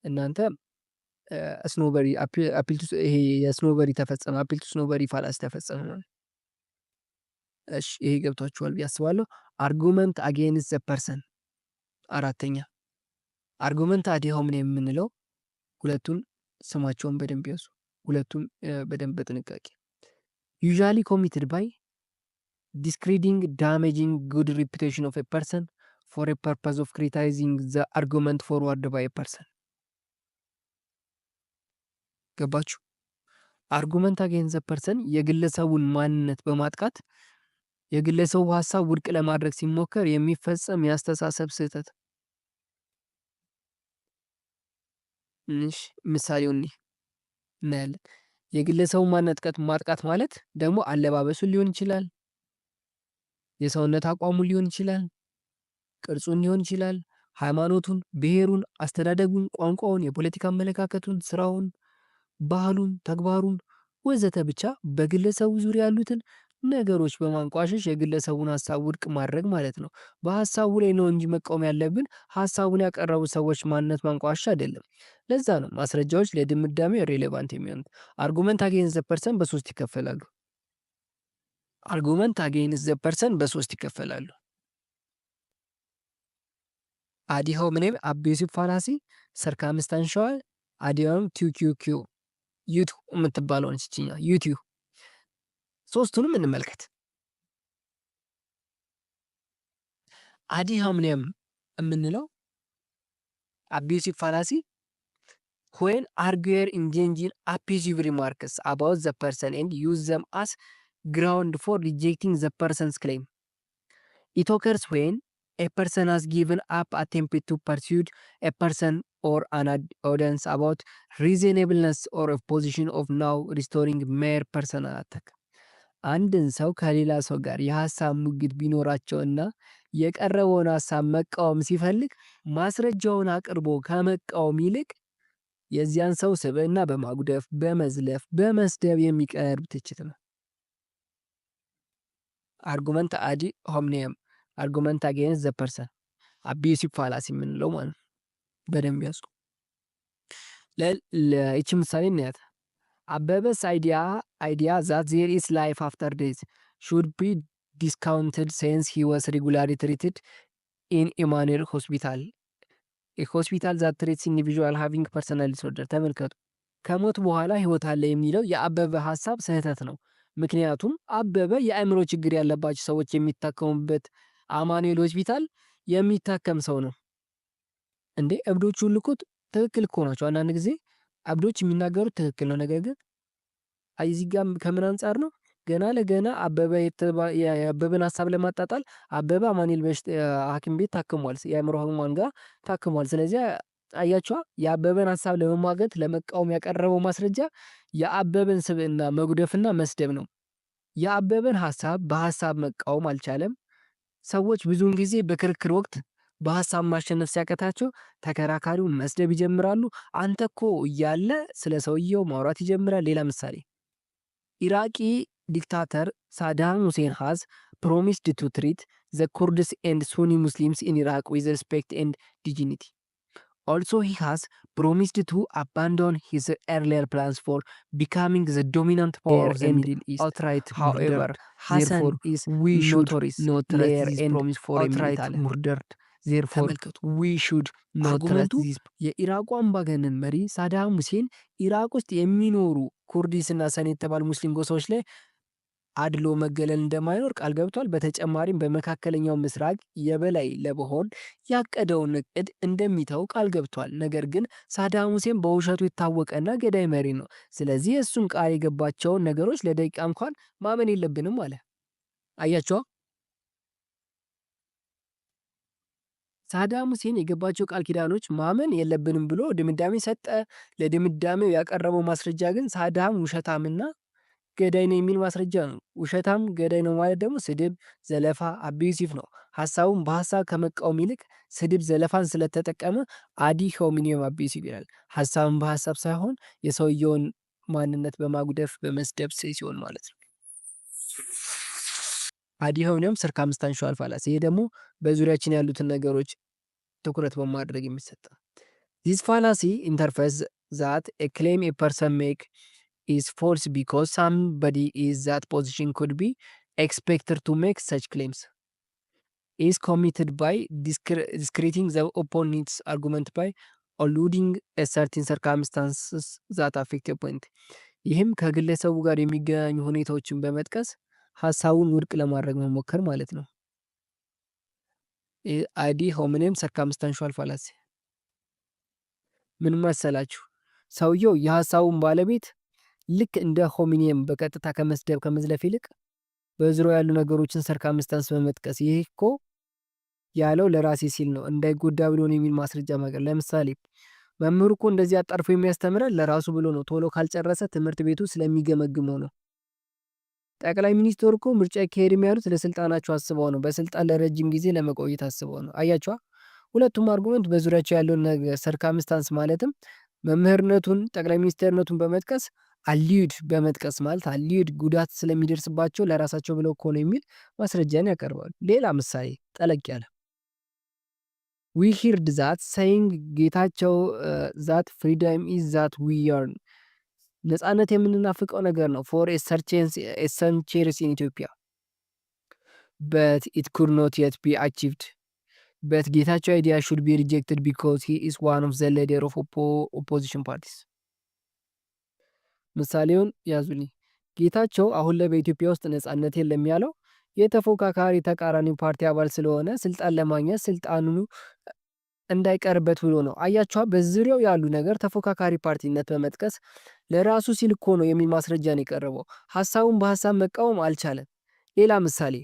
Speaker 1: እናንተ snobbery appeal to፣ ይሄ የ snobbery ተፈጸመ፣ appeal to snobbery fallacy ተፈጸመ ማለት። እሺ፣ ይሄ ገብቷችኋል ብዬ አስባለሁ። Argument against the person፣ አራተኛ argument ad hominem የምንለው፣ ሁለቱን ስማቸውን በደንብ ያዙ። ሁለቱም በደንብ በጥንቃቄ። Usually committed by discrediting, damaging good reputation of a person for a purpose of criticizing the argument forward by a person። ገባችሁ? Argument against the person የግለሰቡን ማንነት በማጥቃት የግለሰቡ ሀሳብ ውድቅ ለማድረግ ሲሞከር የሚፈጸም የአስተሳሰብ ስህተት። እሺ፣ ምሳሌውን እናያለን። የግለሰቡን ማንነት ማጥቃት ማለት ደግሞ አለባበሱን ሊሆን ይችላል፣ የሰውነት አቋሙን ሊሆን ይችላል፣ ቅርጹን ሊሆን ይችላል፣ ሃይማኖቱን፣ ብሔሩን፣ አስተዳደጉን፣ ቋንቋውን፣ የፖለቲካ አመለካከቱን፣ ስራውን፣ ባህሉን፣ ተግባሩን ወዘተ፣ ብቻ በግለሰቡ ዙሪያ ያሉትን ነገሮች በማንቋሸሽ የግለሰቡን ሀሳብ ውድቅ ማድረግ ማለት ነው። በሀሳቡ ላይ ነው እንጂ መቃወም ያለብን ሀሳቡን ያቀረቡ ሰዎች ማንነት ማንቋሸሽ አይደለም። ለዛ ነው ማስረጃዎች ለድምዳሜ relevant የሚሆኑት። Argument against the person በሶስት ይከፈላሉ። Argument against the person በሶስት ይከፈላሉ። Ad hominem abusive fallacy፣ circumstantial፣ ad hominem tu quoque፣ you too የምትባለውን ይችኛ you too። ሶስቱንም እንመልከት። Ad hominem የምንለው abusive fallacy when arguer engage in abusive remarks about the person and use them as ground for rejecting the person's claim. It occurs when a person has given up attempt to persuade a person or an audience about reasonableness or position of now resorting mere personal attack። አንድን ሰው ከሌላ ሰው ጋር የሀሳብ ሙግት ቢኖራቸውና የቀረበውን ሀሳብ መቃወም ሲፈልግ ማስረጃውን አቅርቦ ከመቃወም ይልቅ የዚያን ሰው ስብዕና በማጉደፍ፣ በመዝለፍ፣ በመስደብ የሚቀርብ ትችት ነው። Argument ad hominem፣ argument against the person፣ abusive fallacy የምንለው ማለት ነው። በደንብ ያዙ። ይቺ ምሳሌ እናያት። Abebe's idea that there is life after death should be discounted since he was regularly treated in Emmanuel Hospital, hospital that treats individual having personal disorder። ተመልከቱ፣ ከሞት በኋላ ህይወት አለ የሚለው የአበበ ሀሳብ ስህተት ነው። ምክንያቱም አበበ የአእምሮ ችግር ያለባቸው ሰዎች የሚታከሙበት አማኑኤል ሆስፒታል የሚታከም ሰው ነው። እንዴ፣ እብዶች ሁሉ እኮ ትክክል እኮ ናቸው። አንዳንድ ጊዜ እብዶች የሚናገሩት ትክክል ነው። ነገር ግን እዚህ ጋር ከምን አንፃር ነው? ገና ለገና አበበ የአበበን ሀሳብ ለማጣጣል አበበ አማኑኤል ሐኪም ቤት ታክሟል፣ የአእምሮ ህሙማን ጋር ታክሟል። ስለዚህ አያችኋ፣ የአበበን ሀሳብ ለመሟገት፣ ለመቃወም ያቀረበው ማስረጃ የአበበን ስብዕና መጉደፍና መስደብ ነው። የአበበን ሀሳብ በሀሳብ መቃወም አልቻለም። ሰዎች ብዙውን ጊዜ በክርክር ወቅት በሀሳብ ማሸነፍ ሲያቅታቸው ተከራካሪውን መስደብ ይጀምራሉ። አንተ እኮ እያለ ስለ ሰውየው ማውራት ይጀምራል። ሌላ ምሳሌ፣ Iraqi dictator Saddam Hussein has promised to treat the Kurds and Sunni Muslims in Iraq with respect and dignity. Also, he has promised to abandon his earlier plans for becoming the dominant power of the
Speaker 2: and
Speaker 1: Middle East.
Speaker 2: Outright
Speaker 1: However,
Speaker 2: murdered.
Speaker 1: Hassan
Speaker 2: Therefore,
Speaker 1: is
Speaker 2: we should
Speaker 1: notorious
Speaker 2: not trust
Speaker 1: liar
Speaker 2: this
Speaker 1: and
Speaker 2: promise for a minute
Speaker 1: outright
Speaker 2: አለ።
Speaker 1: murdered.
Speaker 2: Therefore,
Speaker 1: ተመልከቱ።
Speaker 2: we should not trust
Speaker 1: argument ኡ
Speaker 2: this
Speaker 1: የኢራቁ አምባገነን መሪ ሳዳም ሁሴን ኢራቅ ውስጥ የሚኖሩ ኩርዲስ እና ሰኒ የተባሉ ሙስሊም ጎሳዎች ላይ አድሎ፣ መገለል እንደማይኖር ቃል ገብቷል። በተጨማሪም በመካከለኛው ምስራቅ የበላይ ለመሆን ያቀደውን እቅድ እንደሚተው ቃል ገብቷል። ነገር ግን ሳዳም ሁሴን በውሸቱ የታወቀና ገዳይ መሪ ነው። ስለዚህ የእሱን ቃል የገባቸውን ነገሮች ለደቂቃ እንኳን ማመን የለብንም አለ። አያችኋ? ሳዳም ሁሴን የገባቸው ቃል ኪዳኖች ማመን የለብንም ብሎ ድምዳሜ ሰጠ። ለድምዳሜው ያቀረበው ማስረጃ ግን ሳዳም ውሸታምና ገዳይ ነው የሚል ማስረጃ ነው። ውሸታም ገዳይ ነው ማለት ደግሞ ስድብ፣ ዘለፋ፣ abusive ነው። ሀሳቡን በሀሳብ ከመቃወም ይልቅ ስድብ፣ ዘለፋን ስለተጠቀመ ad hominem abusive ይላል። ሀሳብን በሀሳብ ሳይሆን የሰውየውን ማንነት በማጉደፍ፣ በመስደብ ሲሆን ማለት ነው። Ad hominem circumstantial fallacy። ይሄ ደግሞ በዙሪያችን ያሉትን ነገሮች ትኩረት በማድረግ የሚሰጥ። This fallacy infers that a claim a person make is false because somebody in that position could be expected to make such claims. Is committed by discrediting the opponent's argument by alluding a certain circumstances that affect point። ይህም ከግለሰቡ ጋር የሚገናኙ ሁኔታዎችን በመጥቀስ ሀሳቡን ውድቅ ለማድረግ መሞከር ማለት ነው። Ad hominem circumstantial fallacy ምን መሰላችሁ? ሰውየው የሀሳቡን ባለቤት ልክ እንደ hominem በቀጥታ ከመስደብ፣ ከመዝለፍ ይልቅ በዙሪያው ያሉ ነገሮችን circumstance በመጥቀስ ይህ እኮ ያለው ለራሴ ሲል ነው፣ እንዳይጎዳ ብሎ ነው የሚል ማስረጃ ማቅረብ። ለምሳሌ መምህሩ እኮ እንደዚህ አጣድፎ የሚያስተምረን ለራሱ ብሎ ነው፣ ቶሎ ካልጨረሰ ትምህርት ቤቱ ስለሚገመግመው ነው። ጠቅላይ ሚኒስትሩ እኮ ምርጫ ይካሄድም ያሉት ለስልጣናቸው አስበው ነው፣ በስልጣን ለረጅም ጊዜ ለመቆየት አስበው ነው። አያችኋ? ሁለቱም argument በዙሪያቸው ያለውን ነገር circumstance ማለትም መምህርነቱን፣ ጠቅላይ ሚኒስትርነቱን በመጥቀስ፣ allude በመጥቀስ፣ ማለት allude ጉዳት ስለሚደርስባቸው ለራሳቸው ብለው እኮ ነው የሚል ማስረጃን ያቀርባሉ። ሌላ ምሳሌ፣ ጠለቅ ያለ። We heard that saying ጌታቸው that freedom is that we yearn፣ ነጻነት የምንናፍቀው ነገር ነው፣ for centuries in Ethiopia, but it could not yet be achieved. But ጌታቸው idea should be rejected because he is one of the leader of opposition parties። ምሳሌውን ያዙልኝ። ጌታቸው አሁን ላይ በኢትዮጵያ ውስጥ ነጻነት የለም ያለው የተፎካካሪ ተቃራኒ ፓርቲ አባል ስለሆነ ስልጣን ለማግኘት ስልጣኑን እንዳይቀርበት ብሎ ነው። አያችኋ፣ በዙሪያው ያሉ ነገር ተፎካካሪ ፓርቲነት በመጥቀስ ለራሱ ሲል እኮ ነው የሚል ማስረጃ ነው የቀረበው። ሀሳቡን በሀሳብ መቃወም አልቻለም። ሌላ ምሳሌ፣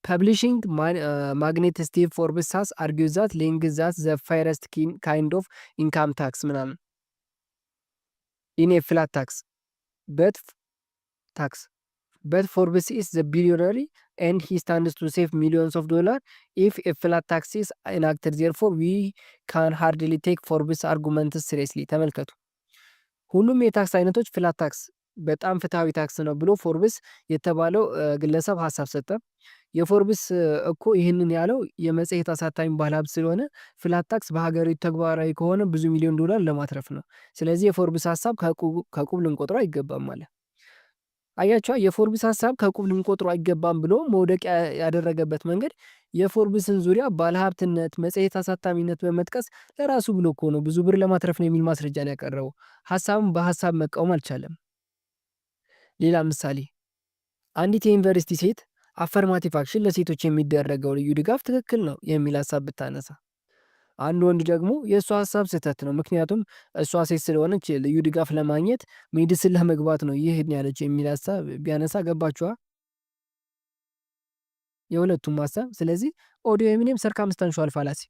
Speaker 1: publishing magnate Steve Forbes has argued at length that the fairest kind of income tax ምናምን in a flat tax, but Forbes is the billionaire and he stands to save millions of dollar if a flat tax is enacted. Therefore, we can hardly take Forbes arguments seriously። ተመልከቱ። ሁሉም የታክስ አይነቶች flat tax በጣም ፍትሃዊ ታክስ ነው ብሎ ፎርብስ የተባለው ግለሰብ ሀሳብ ሰጠ። የፎርብስ እኮ ይህንን ያለው የመጽሔት አሳታሚ ባለሀብት ስለሆነ flat tax በሀገሪቱ ተግባራዊ ከሆነ ብዙ ሚሊዮን ዶላር ለማትረፍ ነው። ስለዚህ የፎርብስ ሀሳብ ከቁብ ልንቆጥረው አይገባም አለ። አያችኋ፣ የፎርብስ ሀሳብ ከቁብ ልንቆጥረው አይገባም ብሎ መውደቅ ያደረገበት መንገድ የፎርብስን ዙሪያ ባለሀብትነት፣ መጽሔት አሳታሚነት በመጥቀስ ለራሱ ብሎ እኮ ነው፣ ብዙ ብር ለማትረፍ ነው የሚል ማስረጃ ነው ያቀረበው። ሀሳቡን በሀሳብ መቃወም አልቻለም። ሌላ ምሳሌ፣ አንዲት የዩኒቨርሲቲ ሴት affirmative action፣ ለሴቶች የሚደረገው ልዩ ድጋፍ ትክክል ነው የሚል ሀሳብ ብታነሳ፣ አንድ ወንድ ደግሞ የእሷ ሀሳብ ስህተት ነው፣ ምክንያቱም እሷ ሴት ስለሆነች ልዩ ድጋፍ ለማግኘት medicine ለመግባት ነው ይህን ያለችው የሚል ሀሳብ ቢያነሳ፣ ገባችኋ? የሁለቱም ሀሳብ ስለዚህ ad hominem circumstantial fallacy።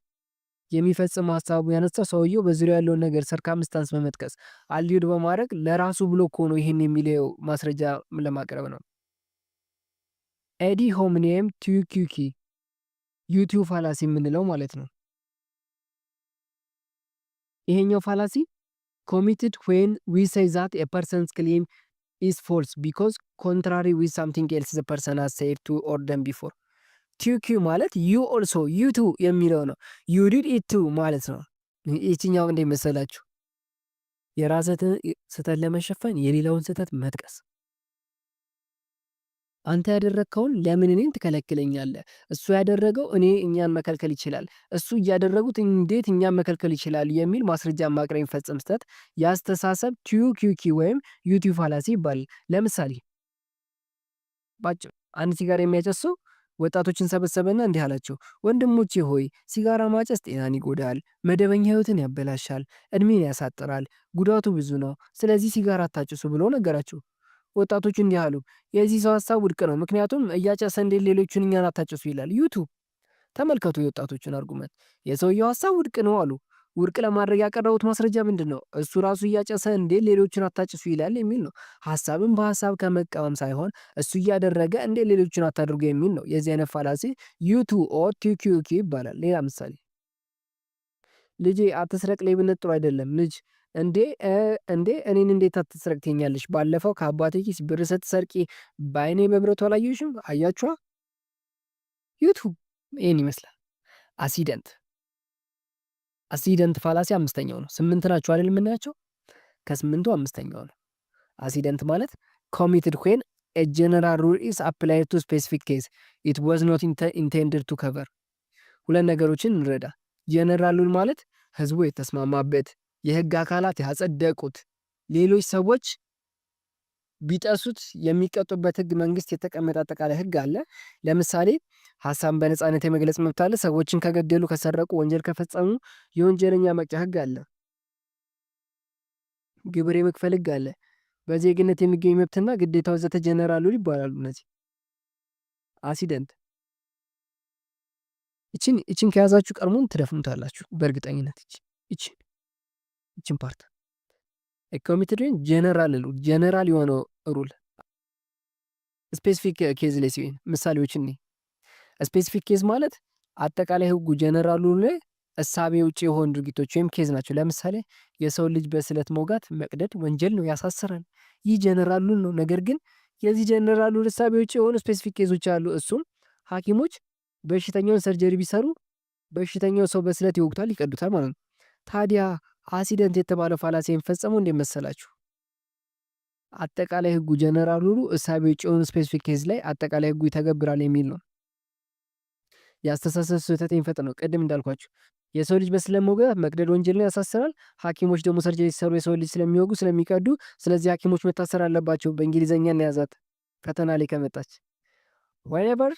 Speaker 1: የሚፈጽም ሀሳቡ ያነሳው ሰውየው በዙሪያው ያለውን ነገር circumstance በመጥቀስ፣ allude በማድረግ፣ ለራሱ ብሎ እኮ ነው ይሄን የሚለው ማስረጃ ለማቅረብ ነው። Ad hominem tu quoque፣ you too fallacy የምንለው ማለት ነው። ይሄኛው fallacy committed when we say that a person's claim is false because contrary with something else the person has said to or done before። Tu quoque ማለት you also፣ you too የሚለው ነው። You did it too ማለት ነው። ይችኛው እንዴት መሰላችሁ? የራስህን ስህተት ለመሸፈን የሌላውን ስህተት መጥቀስ። አንተ ያደረግከውን ለምን እኔን ትከለክለኛለህ? እሱ ያደረገው እኔ እኛን መከልከል ይችላል። እሱ እያደረጉት እንዴት እኛን መከልከል ይችላል? የሚል ማስረጃ ማቅረብ የሚፈጽም ስህተት የአስተሳሰብ tu quoque ወይም you too fallacy ይባላል። ለምሳሌ ባጭሩ አንድ ሲጋራ የሚያጨስ ሰው ወጣቶችን ሰበሰበና እንዲህ አላቸው፣ ወንድሞቼ ሆይ፣ ሲጋራ ማጨስ ጤናን ይጎዳል፣ መደበኛ ህይወትን ያበላሻል፣ እድሜን ያሳጥራል፣ ጉዳቱ ብዙ ነው። ስለዚህ ሲጋራ አታጭሱ ብሎ ነገራቸው። ወጣቶቹ እንዲህ አሉ፣ የዚህ ሰው ሀሳብ ውድቅ ነው፣ ምክንያቱም እያጨሰ እንዴት ሌሎቹን እኛን አታጭሱ ይላል። You too። ተመልከቱ የወጣቶቹን argument። የሰውየው ሀሳብ ውድቅ ነው አሉ። ውድቅ ለማድረግ ያቀረቡት ማስረጃ ምንድን ነው? እሱ ራሱ እያጨሰ እንዴት ሌሎችን አታጭሱ ይላል የሚል ነው። ሀሳብን በሀሳብ ከመቃወም ሳይሆን እሱ እያደረገ እንዴት ሌሎችን አታድርጉ የሚል ነው። የዚህ አይነት fallacy you too or tu quoque ይባላል። ሌላ ምሳሌ፣ ልጄ አትስረቅ፣ ሌብነት ጥሩ አይደለም። ልጅ፣ እንዴ እንዴ፣ እኔን እንዴት አትስረቅ ትይኛለሽ? ባለፈው ከአባቴ ኪስ ብር ስትሰርቂ በአይኔ በብረቱ አላየሁሽም? አያችኋ? You too። ይህን ይመስላል። Accident fallacy አምስተኛው ነው። ስምንት ናቸው አይደል የምናያቸው? ከስምንቱ አምስተኛው ነው። Accident ማለት committed when a general rule is applied to specific case it was not intended to cover። ሁለት ነገሮችን እንረዳ። General rule ማለት ህዝቡ የተስማማበት፣ የህግ አካላት ያጸደቁት፣ ሌሎች ሰዎች ቢጥሱት የሚቀጡበት ህግ፣ መንግስት የተቀመጠ አጠቃላይ ህግ አለ። ለምሳሌ ሀሳብን በነጻነት የመግለጽ መብት አለ። ሰዎችን ከገደሉ፣ ከሰረቁ፣ ወንጀል ከፈጸሙ የወንጀለኛ መቅጫ ህግ አለ። ግብር የመክፈል ህግ አለ። በዜግነት የሚገኝ መብትና ግዴታ ወዘተ general rule ይባላሉ። እነዚህ accident እቺን ከያዛችሁ ቀድሞን ትደፍኑታላችሁ በእርግጠኝነት። እቺን part committed general rule፣ general የሆነው rule specific case ላይ ሲሆን ምሳሌዎች እኔ specific case ማለት አጠቃላይ ህጉ general rule ላይ እሳቤ ውጭ የሆኑ ድርጊቶች ወይም case ናቸው። ለምሳሌ የሰው ልጅ በስለት መውጋት፣ መቅደድ ወንጀል ነው፣ ያሳስራል። ይህ general rule ነው። ነገር ግን የዚህ general rule እሳቤ ውጭ የሆኑ specific case ኦች አሉ። እሱም ሐኪሞች በሽተኛውን surgery ቢሰሩ በሽተኛው ሰው በስለት ይወጉታል፣ ይቀዱታል ማለት ነው። ታዲያ accident የተባለው fallacy የሚፈጸመው እንዴት መሰላችሁ? አጠቃላይ ህጉ general rule ኡ እሳቤ ውጭ የሆኑ specific case ላይ አጠቃላይ ህጉ ይተገብራል የሚል ነው። የአስተሳሰብ ስህተት የሚፈጥር ነው። ቅድም እንዳልኳችሁ የሰው ልጅ በስለት መውጋት፣ መቅደድ ወንጀል ነው፣ ያሳስራል። ሐኪሞች ደግሞ surgery ሲሰሩ የሰው ልጅ ስለሚወጉ፣ ስለሚቀዱ፣ ስለዚህ ሐኪሞች መታሰር አለባቸው። በእንግሊዘኛ እንያዛት ፈተና ላይ ከመጣች፣ whoever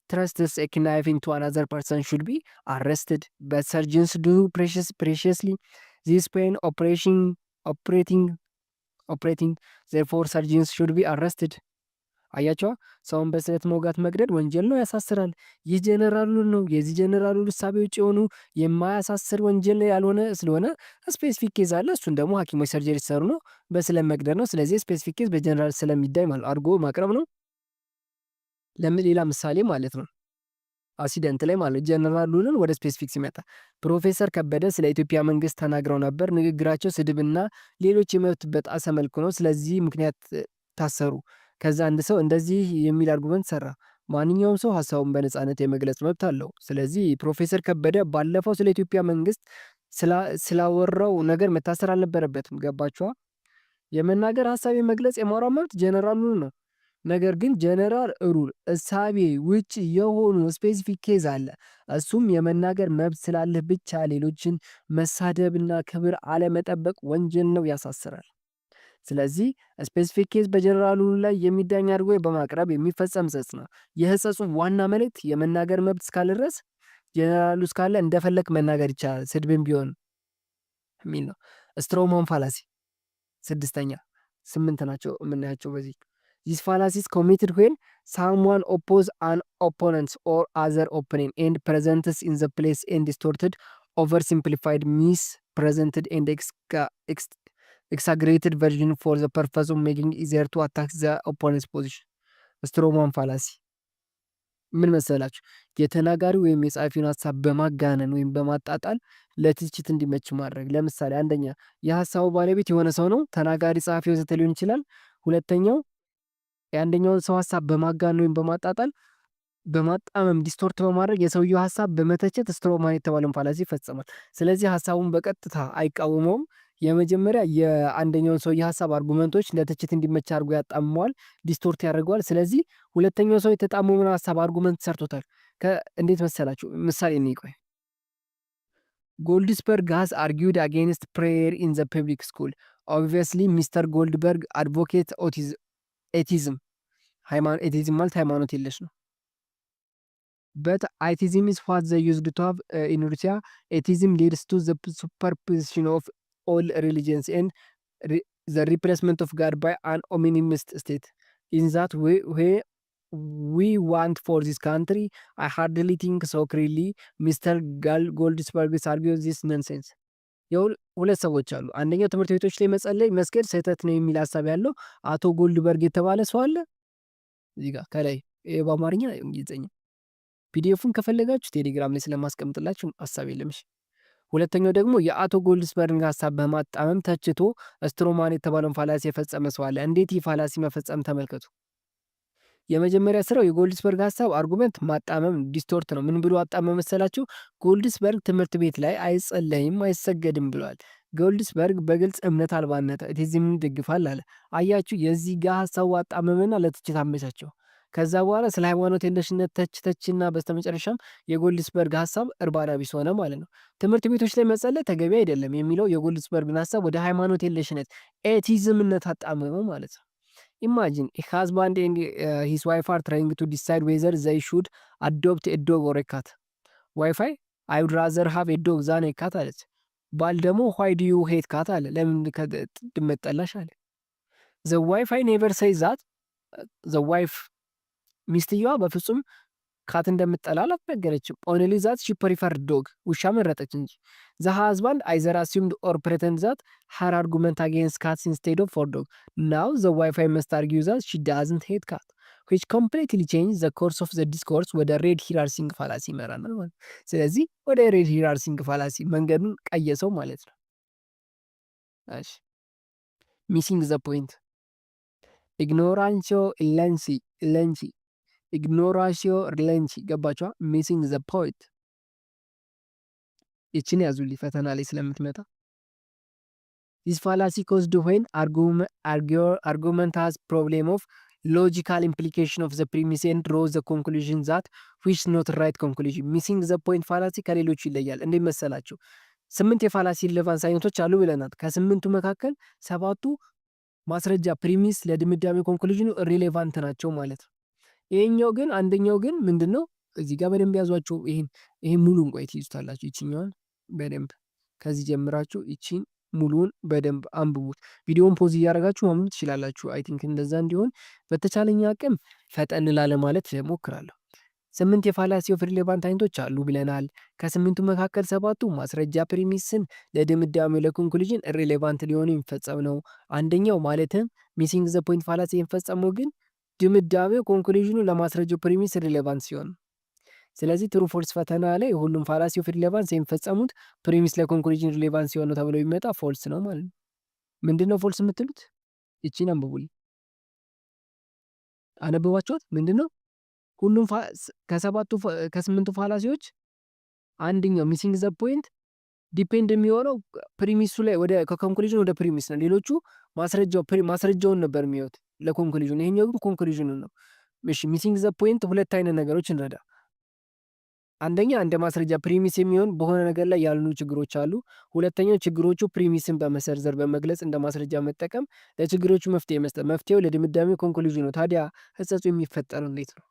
Speaker 1: thrusts a knife into another person should be arrested, but surgeons do precisely this when operation operating, therefore surgeons should be arrested። አያቸዋ፣ ሰውን በስለት መውጋት፣ መቅደድ ወንጀል ነው፣ ያሳስራል። ይህ general rule ነው። የዚህ general rule እሳቤ ውጭ የሆኑ የማያሳስር ወንጀል ያልሆነ ስለሆነ specific case አለ። እሱን ደግሞ ሐኪሞች surgery ሲሰሩ ነው፣ በስለት መቅደድ ነው። ስለዚህ specific case በ general ስለሚዳኝ ማለት አድርጎ ማቅረብ ነው። ለምን ሌላ ምሳሌ ማለት ነው። Accident ላይ ማለት general rule ን ወደ specific ሲመጣ ፕሮፌሰር ከበደ ስለ ኢትዮጵያ መንግስት ተናግረው ነበር። ንግግራቸው ስድብና ሌሎች የመብት በጣሰ መልኩ ነው። ስለዚህ ምክንያት ታሰሩ። ከዛ አንድ ሰው እንደዚህ የሚል argument ሰራ። ማንኛውም ሰው ሀሳቡን በነጻነት የመግለጽ መብት አለው። ስለዚህ ፕሮፌሰር ከበደ ባለፈው ስለ ኢትዮጵያ መንግስት ስላወራው ነገር መታሰር አልነበረበትም። ገባችኋ? የመናገር፣ ሀሳብ የመግለጽ፣ የማውራት መብት general rule ነው። ነገር ግን general rule እሳቤ ውጭ የሆኑ specific case አለ። እሱም የመናገር መብት ስላለህ ብቻ ሌሎችን መሳደብና ክብር አለመጠበቅ ወንጀል ነው፣ ያሳስራል። ስለዚህ specific case በ general rule ላይ የሚዳኝ አድርጎ በማቅረብ የሚፈጸም ሕጸጽ ነው። የሕጸጹ ዋና መልእክት የመናገር መብት እስካለ ድረስ፣ ጀነራሉ እስካለ እንደፈለግ መናገር ይቻላል፣ ስድብም ቢሆን የሚል ነው። Straw man fallacy ስድስተኛ፣ ስምንት ናቸው የምናያቸው በዚህ። This fallacy is committed when someone oppose an opponent or other opinion and presents in the place and distorted Oversimplified, mispresented and exaggerated version for the purpose of making easier to attack the opponent's position። Straw man fallacy ምን መሰላችሁ? የተናጋሪው ወይም የጸሐፊውን ሀሳብ በማጋነን ወይም በማጣጣል ለትችት እንዲመች ማድረግ። ለምሳሌ አንደኛ የሀሳቡ ባለቤት የሆነ ሰው ነው፣ ተናጋሪ፣ ጸሐፊ ወዘተ ሊሆን ይችላል። ሁለተኛው የአንደኛውን ሰው ሀሳብ በማጋነን ወይም በማጣጣል፣ በማጣመም፣ distort በማድረግ የሰውየው ሀሳብ በመተቸት straw man የተባለውን fallacy ይፈጽማል። ስለዚህ ሀሳቡን በቀጥታ አይቃወመውም። የመጀመሪያ የአንደኛውን ሰውዬ ሀሳብ argument ኦች ለትችት እንዲመች አድርጎ ያጣምመዋል፣ distort ያደርገዋል። ስለዚህ ሁለተኛው ሰው የተጣመመውን ሀሳብ argument ሰርቶታል። እንዴት መሰላችሁ? ምሳሌ እንይ ቆይ። Goldsberg has argued against prayer in the public school. Obviously, Mr. Goldberg advocate atheism። Atheism ማለት ሃይማኖት የለሽ ነው። But atheism is what they used to have in Russia. Atheism leads to the superposition of all religions and the replacement of God by an omnimist state. Is that we want for this country? I hardly think so. Clearly, Mr. Goldsberg argue this nonsense። ሁለት ሰዎች አሉ። አንደኛው ትምህርት ቤቶች ላይ መጸለይ መስገድ ስህተት ነው የሚል ሀሳብ ያለው አቶ ጎልድበርግ የተባለ ሰው አለ። እዚህ ጋር ከላይ በአማርኛ፣ እንግሊዝኛ PDF ኡን ከፈለጋችሁ ቴሌግራም ላይ ስለማስቀምጥላችሁ ሀሳብ የለም። እሺ። ሁለተኛው ደግሞ የአቶ ጎልድስበርግ ሀሳብ በማጣመም ተችቶ straw man የተባለውን fallacy የፈጸመ ሰው አለ። እንዴት ይህ fallacy መፈጸም ተመልከቱ። የመጀመሪያ ስራው የጎልድስበርግ ሀሳብ argument ማጣመም distort ነው። ምን ብሎ አጣመመ መሰላችሁ? ጎልድስበርግ ትምህርት ቤት ላይ አይጸለይም አይሰገድም ብሏል። ጎልድስበርግ በግልጽ እምነት አልባነት atheism ን ይደግፋል አለ። አያችሁ፣ የዚህ ጋር ሀሳቡ አጣመመና ለትችት አመቻቸው። ከዛ በኋላ ስለ ሃይማኖት የለሽነት ተች ተችና በስተመጨረሻም የጎልድስበርግ ሀሳብ እርባና ቢስ ሆነ ማለት ነው። ትምህርት ቤቶች ላይ መጸለይ ተገቢ አይደለም የሚለው የጎልድስበርግን ሀሳብ ወደ ሃይማኖት የለሽነት atheism ነት አጣመመው ማለት ነው። Imagine a husband and his wife are trying to decide whether they should adopt a dog or a cat. Wife: "I would rather have a dog than a cat" አለች። ባል ደግሞ "Why do you hate cat?" አለ። ለምን ድመት ጠላሽ አለ። The wife I never say that the wife ሚስትየዋ በፍጹም cat እንደምትጠላ አልተናገረችም። Only that she prefer dog፣ ውሻ መረጠች እንጂ። The husband either assumed or pretend that her argument against cats instead of for dog. Now the wife must argue that she doesn't hate cat, which completely change the course of the discourse። ወደ red herring fallacy ይመራናል ማለት። ስለዚህ ወደ red herring fallacy መንገዱን ቀየሰው ማለት ነው። እሺ፣ missing the point፣ ignoratio elenchi, ignoratio elenchi፣ ገባችኋ? Missing the point፣ ይችን ያዙልኝ ፈተና ላይ ስለምትመጣ። This fallacy caused when argument has problem of logical implication of the premise and draw the conclusion that which not right conclusion። Missing the point fallacy ከሌሎቹ ይለያል። እንዴት መሰላችሁ? ስምንት የ fallacy relevance አይነቶች አሉ ብለናል። ከስምንቱ መካከል ሰባቱ ማስረጃ premise ለድምዳሜ conclusion ኑ relevant ናቸው ማለት ነው። ይሄኛው ግን፣ አንደኛው ግን ምንድነው? እዚህ ጋር በደንብ ያዟቸው። ይሄን ሙሉን ቆይ ትይዙታላችሁ። ይችኛዋን በደንብ ከዚህ ጀምራችሁ ይቺን ሙሉውን በደንብ አንብቡት። ቪዲዮውን pause እያደረጋችሁ ማንበብ ትችላላችሁ። I think እንደዛ እንዲሆን በተቻለኝ አቅም ፈጠን ላለማለት እሞክራለሁ። ስምንት የ fallacy of relevant አይነቶች አሉ ብለናል። ከስምንቱ መካከል ሰባቱ ማስረጃ premise ን ለድምዳሜው ለ conclusion relevant ሊሆኑ የሚፈጸም ነው። አንደኛው ማለትም missing the point fallacy የሚፈጸመው ግን ድምዳሜው conclusion ኑ ለማስረጃው premise relevant ሲሆን፣ ስለዚህ true false ፈተና ላይ ሁሉም fallacy of relevance የሚፈጸሙት premise ለ conclusion relevant ሲሆን ነው ተብሎ ቢመጣ false ነው ማለት ነው። ምንድነው false የምትሉት? ይቺን አንብቡልኝ። አነበባችኋት? ምንድነው? ሁሉም ከሰባቱ ከስምንቱ fallacy ዎች አንደኛው missing the point depend የሚሆነው premise ኡ ላይ ወደ ከ conclusion ወደ premise ነው። ሌሎቹ ማስረጃውን ነበር የሚያዩት ለ conclusion፣ ይሄኛው ግን conclusion ኑ ነው። እሺ፣ missing the point ሁለት አይነት ነገሮች እንረዳ። አንደኛ እንደ ማስረጃ premise የሚሆን በሆነ ነገር ላይ ያሉ ችግሮች አሉ። ሁለተኛው ችግሮቹ premise ን በመዘርዘር በመግለጽ እንደ ማስረጃ መጠቀም ለችግሮቹ መፍትሄ መስጠት፣ መፍትሄው ለድምዳሜ conclusion ነው። ታዲያ ህጸጹ የሚፈጠረው እንዴት ነው?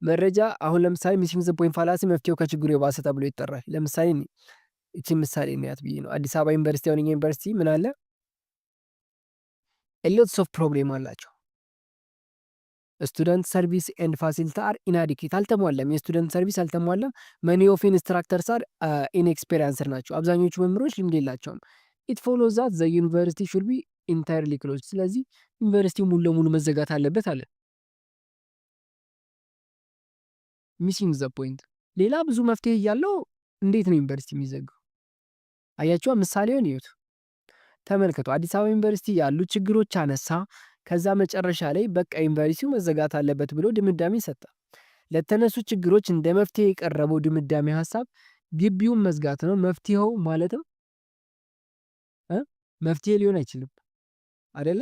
Speaker 1: መረጃ አሁን ለምሳሌ missing the point fallacy መፍትሄው ከችግሩ የባሰ ተብሎ ይጠራል። ለምሳሌ እቺ ምሳሌ እንያት ብዬ ነው። አዲስ አበባ ዩኒቨርሲቲ፣ አሁን ዩኒቨርሲቲ ምን አለ? Lots of problem አላቸው። Student service and facility are inadequate፣ አልተሟላም። የ student service አልተሟላም። Many of instructors are inexperienced ናቸው። አብዛኞቹ መምህሮች ልምድ የላቸውም። It follows that the university should be entirely closed። ስለዚህ ዩኒቨርሲቲው ሙሉ ለሙሉ መዘጋት አለበት አለ። Missing the point። ሌላ ብዙ መፍትሄ እያለው እንዴት ነው ዩኒቨርሲቲ የሚዘጋው? አያችኋ፣ ምሳሌውን እዩት፣ ተመልከቱ። አዲስ አበባ ዩኒቨርሲቲ ያሉ ችግሮች አነሳ። ከዛ መጨረሻ ላይ በቃ ዩኒቨርሲቲው መዘጋት አለበት ብሎ ድምዳሜ ሰጠ። ለተነሱ ችግሮች እንደ መፍትሄ የቀረበው ድምዳሜ ሀሳብ ግቢውን መዝጋት ነው መፍትሄው ማለትም መፍትሄ ሊሆን አይችልም አይደለ?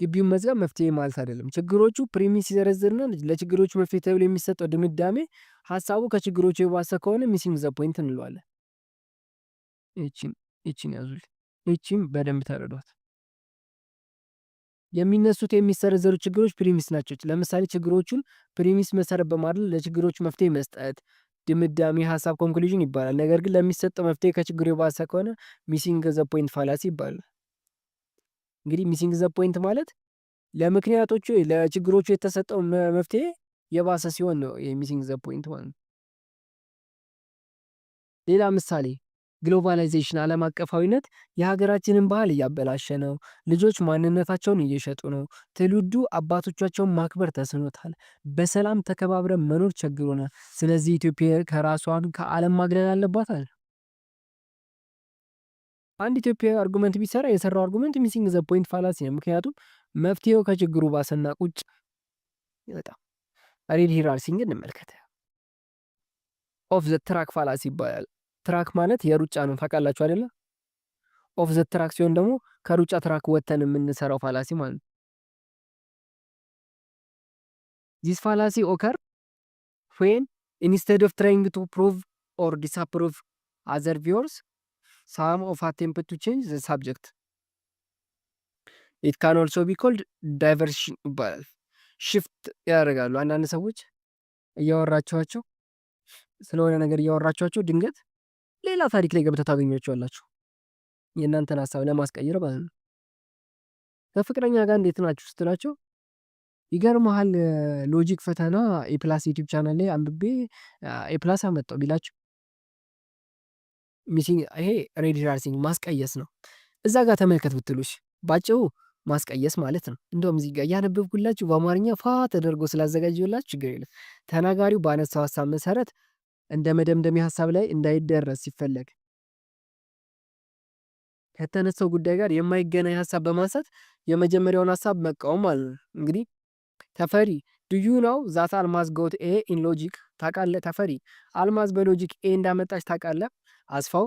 Speaker 1: ግቢውን መዝጋት መፍትሄ ማለት አይደለም። ችግሮቹ premise ሲዘረዝርና ለችግሮቹ መፍትሄ ተብሎ የሚሰጠው ድምዳሜ ሀሳቡ ከችግሮቹ የባሰ ከሆነ missing the point እንለዋለን። ይቺን ያዙልኝ። ይቺን በደንብ ተረዷት። የሚነሱት የሚሰረዘሩ ችግሮች premise ናቸው። ለምሳሌ ችግሮቹን premise መሰረት በማድረግ ለችግሮቹ መፍትሄ መስጠት ድምዳሜ ሀሳብ conclusion ይባላል። ነገር ግን ለሚሰጠው መፍትሄ ከችግሩ የባሰ ከሆነ missing the point fallacy ይባላል። እንግዲህ missing the point ማለት ለምክንያቶቹ ለችግሮቹ የተሰጠው መፍትሄ የባሰ ሲሆን ነው የ missing the point ማለት ነው። ሌላ ምሳሌ፣ globalization፣ ዓለም አቀፋዊነት የሀገራችንን ባህል እያበላሸ ነው። ልጆች ማንነታቸውን እየሸጡ ነው። ትውልዱ አባቶቻቸውን ማክበር ተስኖታል። በሰላም ተከባብረን መኖር ቸግሮናል። ስለዚህ ኢትዮጵያ ከራሷን ከዓለም ማግለል አለባት አለ። አንድ ኢትዮጵያዊ argument ቢሰራ የሰራው argument missing the point fallacy ነው። ምክንያቱም መፍትሄው ከችግሩ ባሰና ቁጭ በጣም። Red herring እንመልከት። Off the track fallacy ይባላል። Track ማለት የሩጫ ነው፣ ታውቃላችሁ አይደለ? Off the track ሲሆን ደግሞ ከሩጫ track ወጥተን የምንሰራው fallacy ማለት ነው። This fallacy occur when instead of trying to prove or disapprove other views, some of attempt to change the subject. It can also be called diversion ይባላል። Shift ያደርጋሉ። አንዳንድ ሰዎች እያወራችኋቸው፣ ስለሆነ ነገር እያወራችኋቸው ድንገት ሌላ ታሪክ ላይ ገብተው ታገኟቸዋላችሁ። የእናንተን ሀሳብ ለማስቀየር ማለት ነው። ከፍቅረኛ ጋር እንዴት ናችሁ ስትላቸው፣ ይገርምሃል፣ logic ፈተና A plus YouTube channel ላይ አንብቤ A plus አመጣው ቢላችሁ missing ይሄ red herring ማስቀየስ ነው። እዛ ጋር ተመልከት ብትሉሽ ባጭሩ ማስቀየስ ማለት ነው። እንደውም እዚህ ጋር እያነበብኩላችሁ በአማርኛ ፋ ተደርጎ ስላዘጋጀሁላችሁ ችግር የለም። ተናጋሪው ባነሳው ሀሳብ መሰረት እንደ መደምደሚያ ሀሳብ ላይ እንዳይደረስ ሲፈለግ ከተነሳው ጉዳይ ጋር የማይገናኝ ሀሳብ በማንሳት የመጀመሪያውን ሀሳብ መቃወም ማለት ነው። እንግዲህ ተፈሪ፣ do you know that አልማዝ got A in logic? ታውቃለህ ተፈሪ፣ አልማዝ በ logic A እንዳመጣች ታውቃለህ? አስፋው፣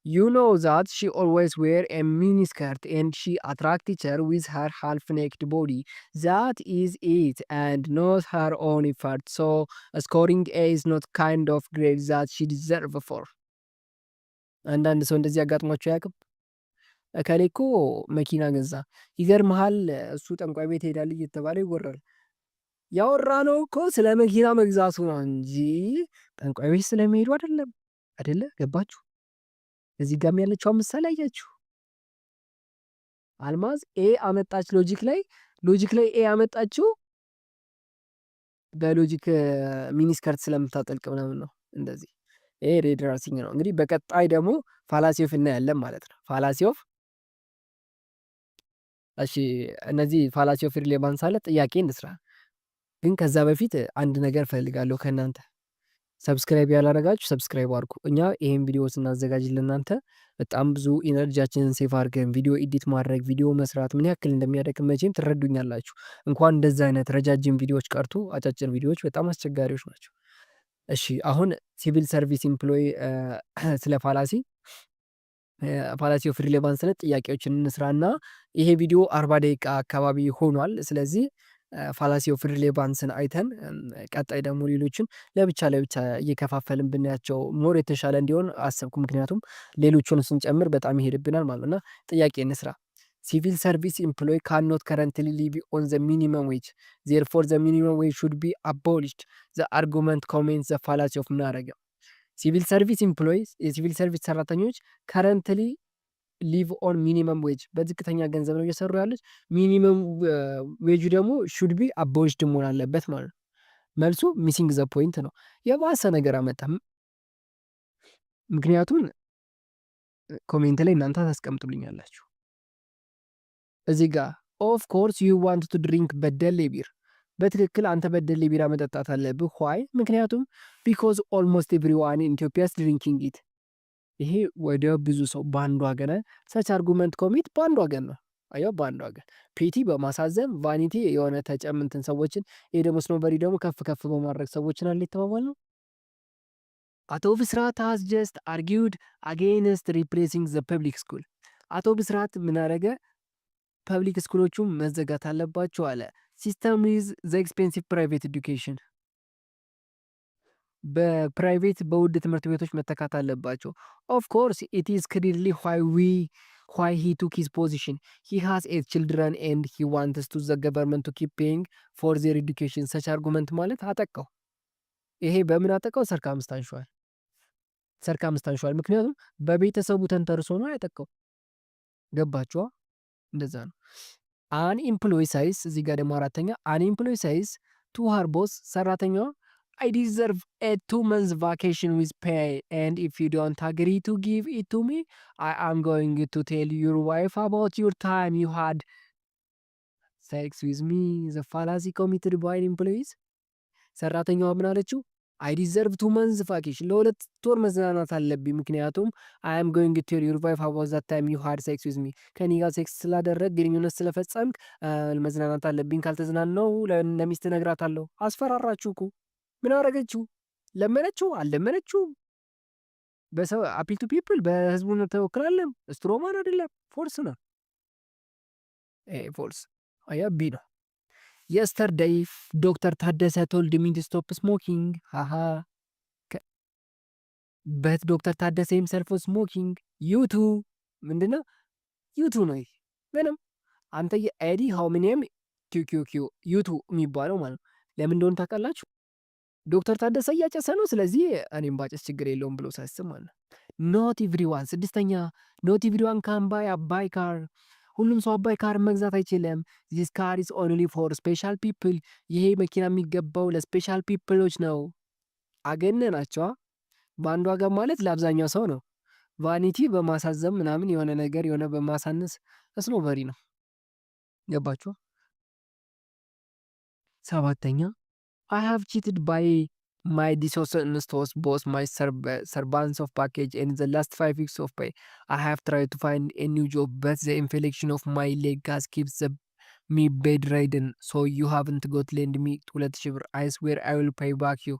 Speaker 1: you know that she always wear a mini skirt and she attract teacher with her half naked body. That is it and not her own effort, so scoring A is not kind of grade that she deserve for። አንዳንድ ሰው እንደዚህ አጋጥሟቸው አያውቅም? እከሌ እኮ መኪና ገዛ፣ ይገርምሃል፣ እሱ ጠንቋይ ቤት ሄዳል እየተባለ ይወራል። ያወራነው እኮ ስለ መኪና መግዛቱ ነው እንጂ ጠንቋይ ቤት ስለመሄዱ አይደለም። አይደለ? ገባችሁ? እዚህ ጋርም ያለችው ምሳሌ አያችሁ። አልማዝ A አመጣች logic ላይ። Logic ላይ A አመጣችው በ logic miniskirt ስለምታጠልቅ ምናምን ነው። እንደዚህ ይሄ red herring ነው። እንግዲህ በቀጣይ ደግሞ fallacy of እናያለን ማለት ነው። Fallacy of፣ እሺ፣ እነዚህ fallacy of relevance አለ። ጥያቄ እንስራ። ግን ከዛ በፊት አንድ ነገር እፈልጋለሁ ከእናንተ። Subscribe ያላረጋችሁ subscribe አድርጉ። እኛ ይሄን ቪዲዮ ስናዘጋጅ ለእናንተ በጣም ብዙ energy ያችንን save አድርገን ቪዲዮ edit ማድረግ፣ ቪዲዮ መስራት ምን ያክል እንደሚያደክም መቼም ትረዱኛላችሁ። እንኳን እንደዛ አይነት ረጃጅም ቪዲዮዎች ቀርቶ አጫጭር ቪዲዮዎች በጣም አስቸጋሪዎች ናቸው። እሺ፣ አሁን civil service employee ስለ fallacy of relevance ላይ ጥያቄዎችን እንስራና ይሄ ቪዲዮ 40 ደቂቃ አካባቢ ሆኗል። ስለዚህ fallacy of relevance ን አይተን ቀጣይ ደግሞ ሌሎችን ለብቻ ለብቻ እየከፋፈልን ብናያቸው more የተሻለ እንዲሆን አሰብኩ። ምክንያቱም ሌሎቹን ስንጨምር በጣም ይሄድብናል ማለት ነው። እና ጥያቄ እንስራ። ሲቪል ሰርቪስ ኤምፕሎይ ካኖት ከረንትሊ ሊቭ ኦን ዘ ሚኒመም ዌጅ፣ ዜርፎር ዘ ሚኒመም ዌጅ ሹድ ቢ አቦሊሽድ። ዘ አርጉመንት ኮሜንት ዘ ፋላሲ of ምን አደረገ? Civil service employee፣ የ civil service ሰራተኞች currently Live on minimum wage፣ በዝቅተኛ ገንዘብ ነው እየሰሩ ያሉት። Minimum wage ኡ ደግሞ should be abolished መሆን አለበት ማለት ነው። መልሱ missing the point ነው። የባሰ ነገር አመጣ። ምክንያቱም comment ላይ እናንተ ታስቀምጡልኛላችሁ። እዚህ ጋር of course you want to drink በደሌ beer፣ በትክክል አንተ በደሌ ቢራ መጠጣት አለብህ። Why? ምክንያቱም because almost everyone in Ethiopia's drinking it። ይሄ ወደ ብዙ ሰው bandwagon፣ such argument commit bandwagon ነው። አየው፣ bandwagon pity በማሳዘን፣ vanity የሆነ ተጨምንትን ሰዎችን፣ ይሄ ደግሞ snobbery ደግሞ ከፍ ከፍ በማድረግ ሰዎችን አለ የተባባል ነው። አቶ ብስራት has just argued against replacing the public school። አቶ ብስራት ምን አረገ? Public school ኦቹ መዘጋት አለባቸው አለ። System with the expensive private education፣ በ private በውድ ትምህርት ቤቶች መተካት አለባቸው። Of course it is clearly why he took his position. He has eight children and he wants to the government to keep paying for their education። Such argument ማለት አጠቃው። ይሄ በምን አጠቃው? Circumstantial፣ circumstantial። ምክንያቱም በቤተሰቡ ተንተርሶ ነው ያጠቃው። ገባችኋ? እንደዛ ነው። An employee says፣ እዚህ ጋር ደግሞ አራተኛ፣ an employee says to her boss፣ ሰራተኛዋ፣ "I deserve a 2 months vacation with pay, and if you don't agree to give it to me, I am going to tell your wife about your time you had sex with me." The fallacy committed by employees፣ ሰራተኛዋ ምን አለችው? I deserve 2 months vacation፣ ለ2 ወር መዝናናት አለብኝ። ምክንያቱም I am going to tell your wife about that time you had sex with me፣ ከኔ ጋር sex ስላደረግ፣ ግንኙነት ስለፈጸምክ መዝናናት አለብኝ። ካልተዝናናው ለሚስት እነግራታለሁ። አስፈራራችሁ እኮ። ምን አረገችው? ለመነችው? አልለመነችው? በሰው appeal to people፣ በህዝቡ ተወክላለም። Straw man አይደለም፣ false ነው። False አያ B ነው። Yesterday ዶክተር ታደሰ told me to stop smoking፣ ሃሃ፣ but ዶክተር ታደሰ himself smoking። You too ምንድነው? You too ነው። ምንም አንተ የ ad hominem tu quoque፣ you too የሚባለው ማለት ነው። ለምን እንደሆነ ታውቃላችሁ? ዶክተር ታደሰ እያጨሰ ነው። ስለዚህ እኔም ባጨስ ችግር የለውም ብሎ ሳያስብ ማለት ነው። Not everyone፣ ስድስተኛ፣ not everyone can buy አባይ car፣ ሁሉም ሰው አባይ car መግዛት አይችልም። This car is only for special people፣ ይሄ መኪና የሚገባው ለ special people ኦች ነው። አገነናቸዋ። Bandwagon ማለት ለአብዛኛው ሰው ነው። Vanity በማሳዘን ምናምን የሆነ ነገር የሆነ በማሳነስ snobbery ነው። ገባችሁ? ሰባተኛ፣ I have cheated by my dishonest boss, my severance of package and the last 5 weeks of pay. I have tried to find a new job, but the infection of my leg has keeps me bedridden, so you haven't got lend me 2000 ብር። I swear I will pay back you።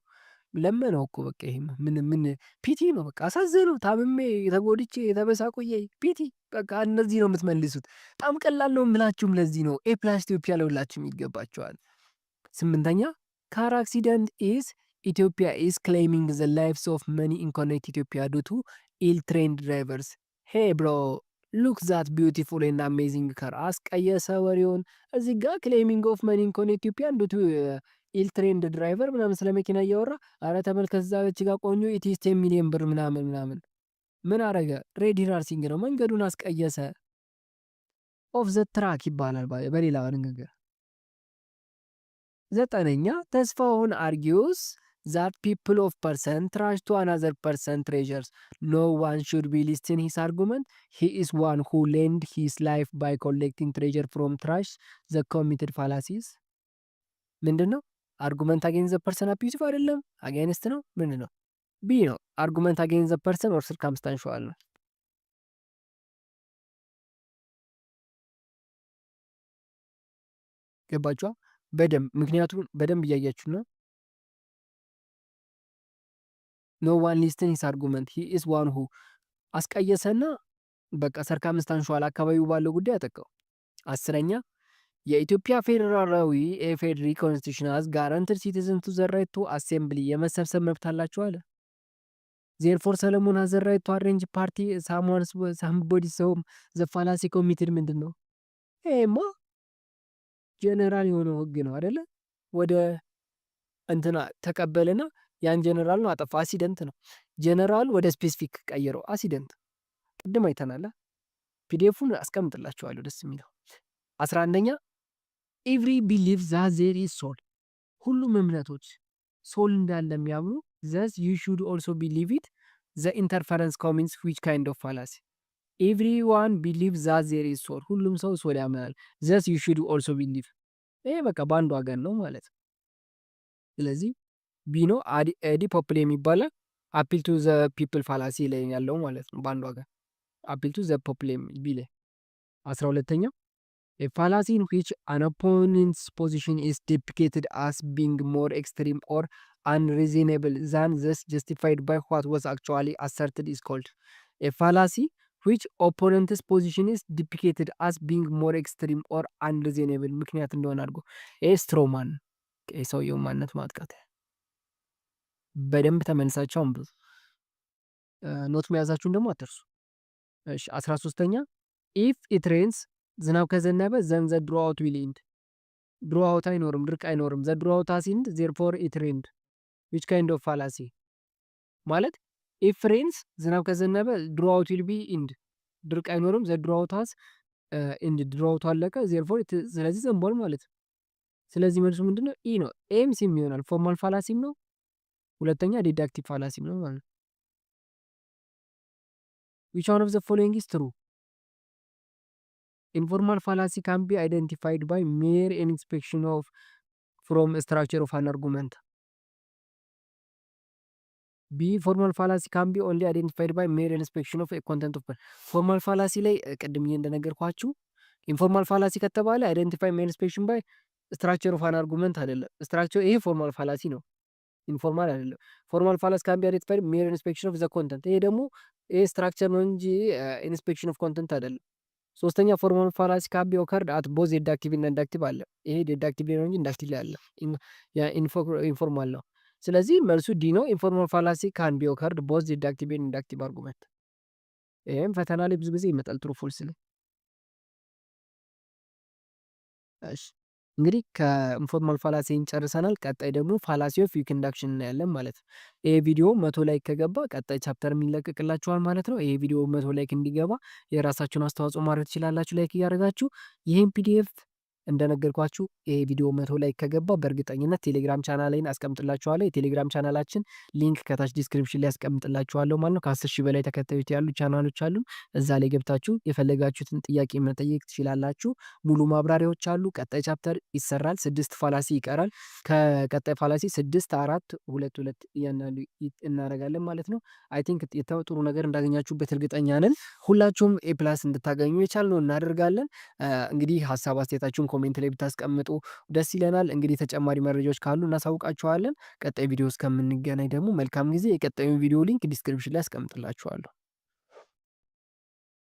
Speaker 1: ለመነው እኮ በቃ። ይሄማ ምን ምን pity ነው በቃ፣ አሳዘነው። ታምሜ፣ ተጎድቼ፣ ተበሳቁዬ፣ pity በቃ። እነዚህ ነው የምትመልሱት። በጣም ቀላል ነው የምላችሁም ለዚህ ነው። A plus ኢትዮጵያ ለሁላችሁም ይገባቸዋል። ስምንተኛ፣ car accident is Ethiopia is claiming the lives of many in connect Ethiopia due to ill trained drivers. Hey bro, look that beautiful and amazing car። አስቀየሰ ወሬውን። እዚህ ጋር claiming of many in connect Ethiopia due to ill trained driver ምናምን ስለ መኪና እያወራ፣ አረ ተመልከት እዛ ጋር ቆንጆ፣ it's 10 million ብር ምናምን ምናምን። ምን አረገ? Red herring ነው፣ መንገዱን አስቀየሰ። Off the track ይባላል በሌላ ንግግር። ዘጠነኛ፣ ተስፋውን argues that people of person trash to another person treasures. No one should be listen his argument. He is one who lend his life by collecting treasure from trash. The committed fallacies ምንድን ነው? Argument against the person abusive አይደለም፣ against ነው። ምንድን ነው? B ነው። Argument against the person or circumstantial ነው። ገባችኋ? በደንብ ምክንያቱም በደንብ እያያችሁ ነው። No one listen his argument, he is one who አስቀየሰና በቃ circumstantial አካባቢው ባለው ጉዳይ አጠቃው። አስረኛ፣ የኢትዮጵያ ፌዴራላዊ የፌዴሪ constitution has guaranteed citizen to the right to assembly፣ የመሰብሰብ መብት አላቸው አለ። Therefore ሰለሞን has the right to arrange party someone's somebody ሰውም። The fallacy committed ምንድን ነው? ይሄማ ጀነራል የሆነው ህግ ነው አደለ? ወደ እንትና ተቀበልና ያን ጀነራል ነው አጠፋ። Accident ነው። ጀነራል ወደ specific ቀየረው። Accident ቅድም አይተናል። PDF ኡን አስቀምጥላችኋለሁ። ደስ የሚለው 11ኛ፣ every belief that there is soul፣ ሁሉም እምነቶች soul እንዳለ የሚያምኑ፣ thus you should also believe it፣ the inference commits which kind of fallacy? Everyone believe that there is soul፣ ሁሉም ሰው soul ያምናል። Thus you should also believe፣ ይሄ በቃ bandwagon ነው ማለት ነው። ስለዚህ B ነው። Ad populum ይባላል። Appeal to the people fallacy ላይ ያለው ማለት ነው። Bandwagon appeal to the populum B ላይ። 12ኛው፣ a fallacy in which an opponent's position is depicted as being more extreme or unreasonable than thus justified by what was actually asserted is called? A fallacy which opponent's position is depicted as being more extreme or unreasonable ምክንያት እንደሆነ አድርጎ፣ ይሄ straw man፣ የሰውየው ማንነት ማጥቃት። በደንብ ተመልሳቸው አንብቡ። Note መያዛችሁን ደግሞ አትርሱ። እሺ፣ 13ኛ፣ if it rains፣ ዝናብ ከዘነበ፣ then the drought will end፣ drought አይኖርም፣ ድርቅ አይኖርም። The drought has end, therefore it rained፣ which kind of fallacy? ማለት if rains፣ ዝናብ ከዘነበ፣ drought will be end፣ ድርቅ አይኖርም። The drought has end፣ drought ኡ አለቀ፣ therefore ስለዚህ ዘንቧል ማለት ነው። ስለዚህ መልሱ ምንድነው? E ነው። A ም C ም ይሆናል። Formal fallacy ም ነው። ሁለተኛ deductive fallacy ም ነው ማለት ነው። Which one of the following is true? Informal fallacy can be identified by mere inspection of from structure of an argument. B, formal fallacy can be only identified by mere inspection of content of formal fallacy ላይ ቅድም እንደነገርኳችሁ informal fallacy ከተባለ identify mere inspection by structure of an argument አይደለም። Structure ይሄ formal fallacy ነው፣ informal አይደለም። Formal fallacy can be identified mere inspection of the content። ይሄ ደግሞ ይሄ structure ነው እንጂ inspection of content አይደለም። ሶስተኛ፣ formal fallacy can be occurred at both deductive እና inductive አለ። ይሄ deductive ላይ ነው እንጂ inductive ላይ አለ። Informal ነው። ስለዚህ መልሱ D ነው። Informal fallacy can be occurred both deductive and inductive argument። ይሄም ፈተና ላይ ብዙ ጊዜ ይመጣል true false ላይ። እሺ፣ እንግዲህ ከ informal fallacy ን ጨርሰናል። ቀጣይ ደግሞ fallacy of weak induction እናያለን ማለት ነው። ይሄ ቪዲዮ 100 like ከገባ ቀጣይ chapter የሚለቀቅላችኋል ማለት ነው። ይሄ ቪዲዮ 100 like እንዲገባ የራሳችሁን አስተዋጽኦ ማድረግ ትችላላችሁ like እያደረጋችሁ። ይህን PDF እንደነገርኳችሁ ይሄ ቪዲዮ 100 like ከገባ በእርግጠኝነት ቴሌግራም ቻናሌን አስቀምጥላችኋለሁ። የቴሌግራም ቻናላችን link ከታች description ላይ አስቀምጥላችኋለሁ ማለት ነው። ከ10,000 በላይ ተከታዮች ያሉ ቻናሎች አሉ። እዛ ላይ ገብታችሁ የፈለጋችሁትን ጥያቄ መጠየቅ ትችላላችሁ። ሙሉ ማብራሪያዎች አሉ። ቀጣይ chapter ይሰራል። ስድስት fallacy ይቀራል። ከቀጣይ fallacy ስድስት፣ አራት፣ ሁለት ሁለት እያንዳንዱ እናደርጋለን ማለት ነው። I think ጥሩ ነገር እንዳገኛችሁበት እርግጠኛ ነን። ሁላችሁም A+ እንድታገኙ የቻልነው እናደርጋለን። እንግዲህ ሀሳብ አስተያየታችሁን comment ላይ ብታስቀምጡ ደስ ይለናል። እንግዲህ ተጨማሪ መረጃዎች ካሉ እናሳውቃችኋለን። ቀጣይ ቪዲዮ እስከምንገናኝ ደግሞ መልካም ጊዜ። የቀጣዩን ቪዲዮ link description ላይ አስቀምጥላችኋለሁ።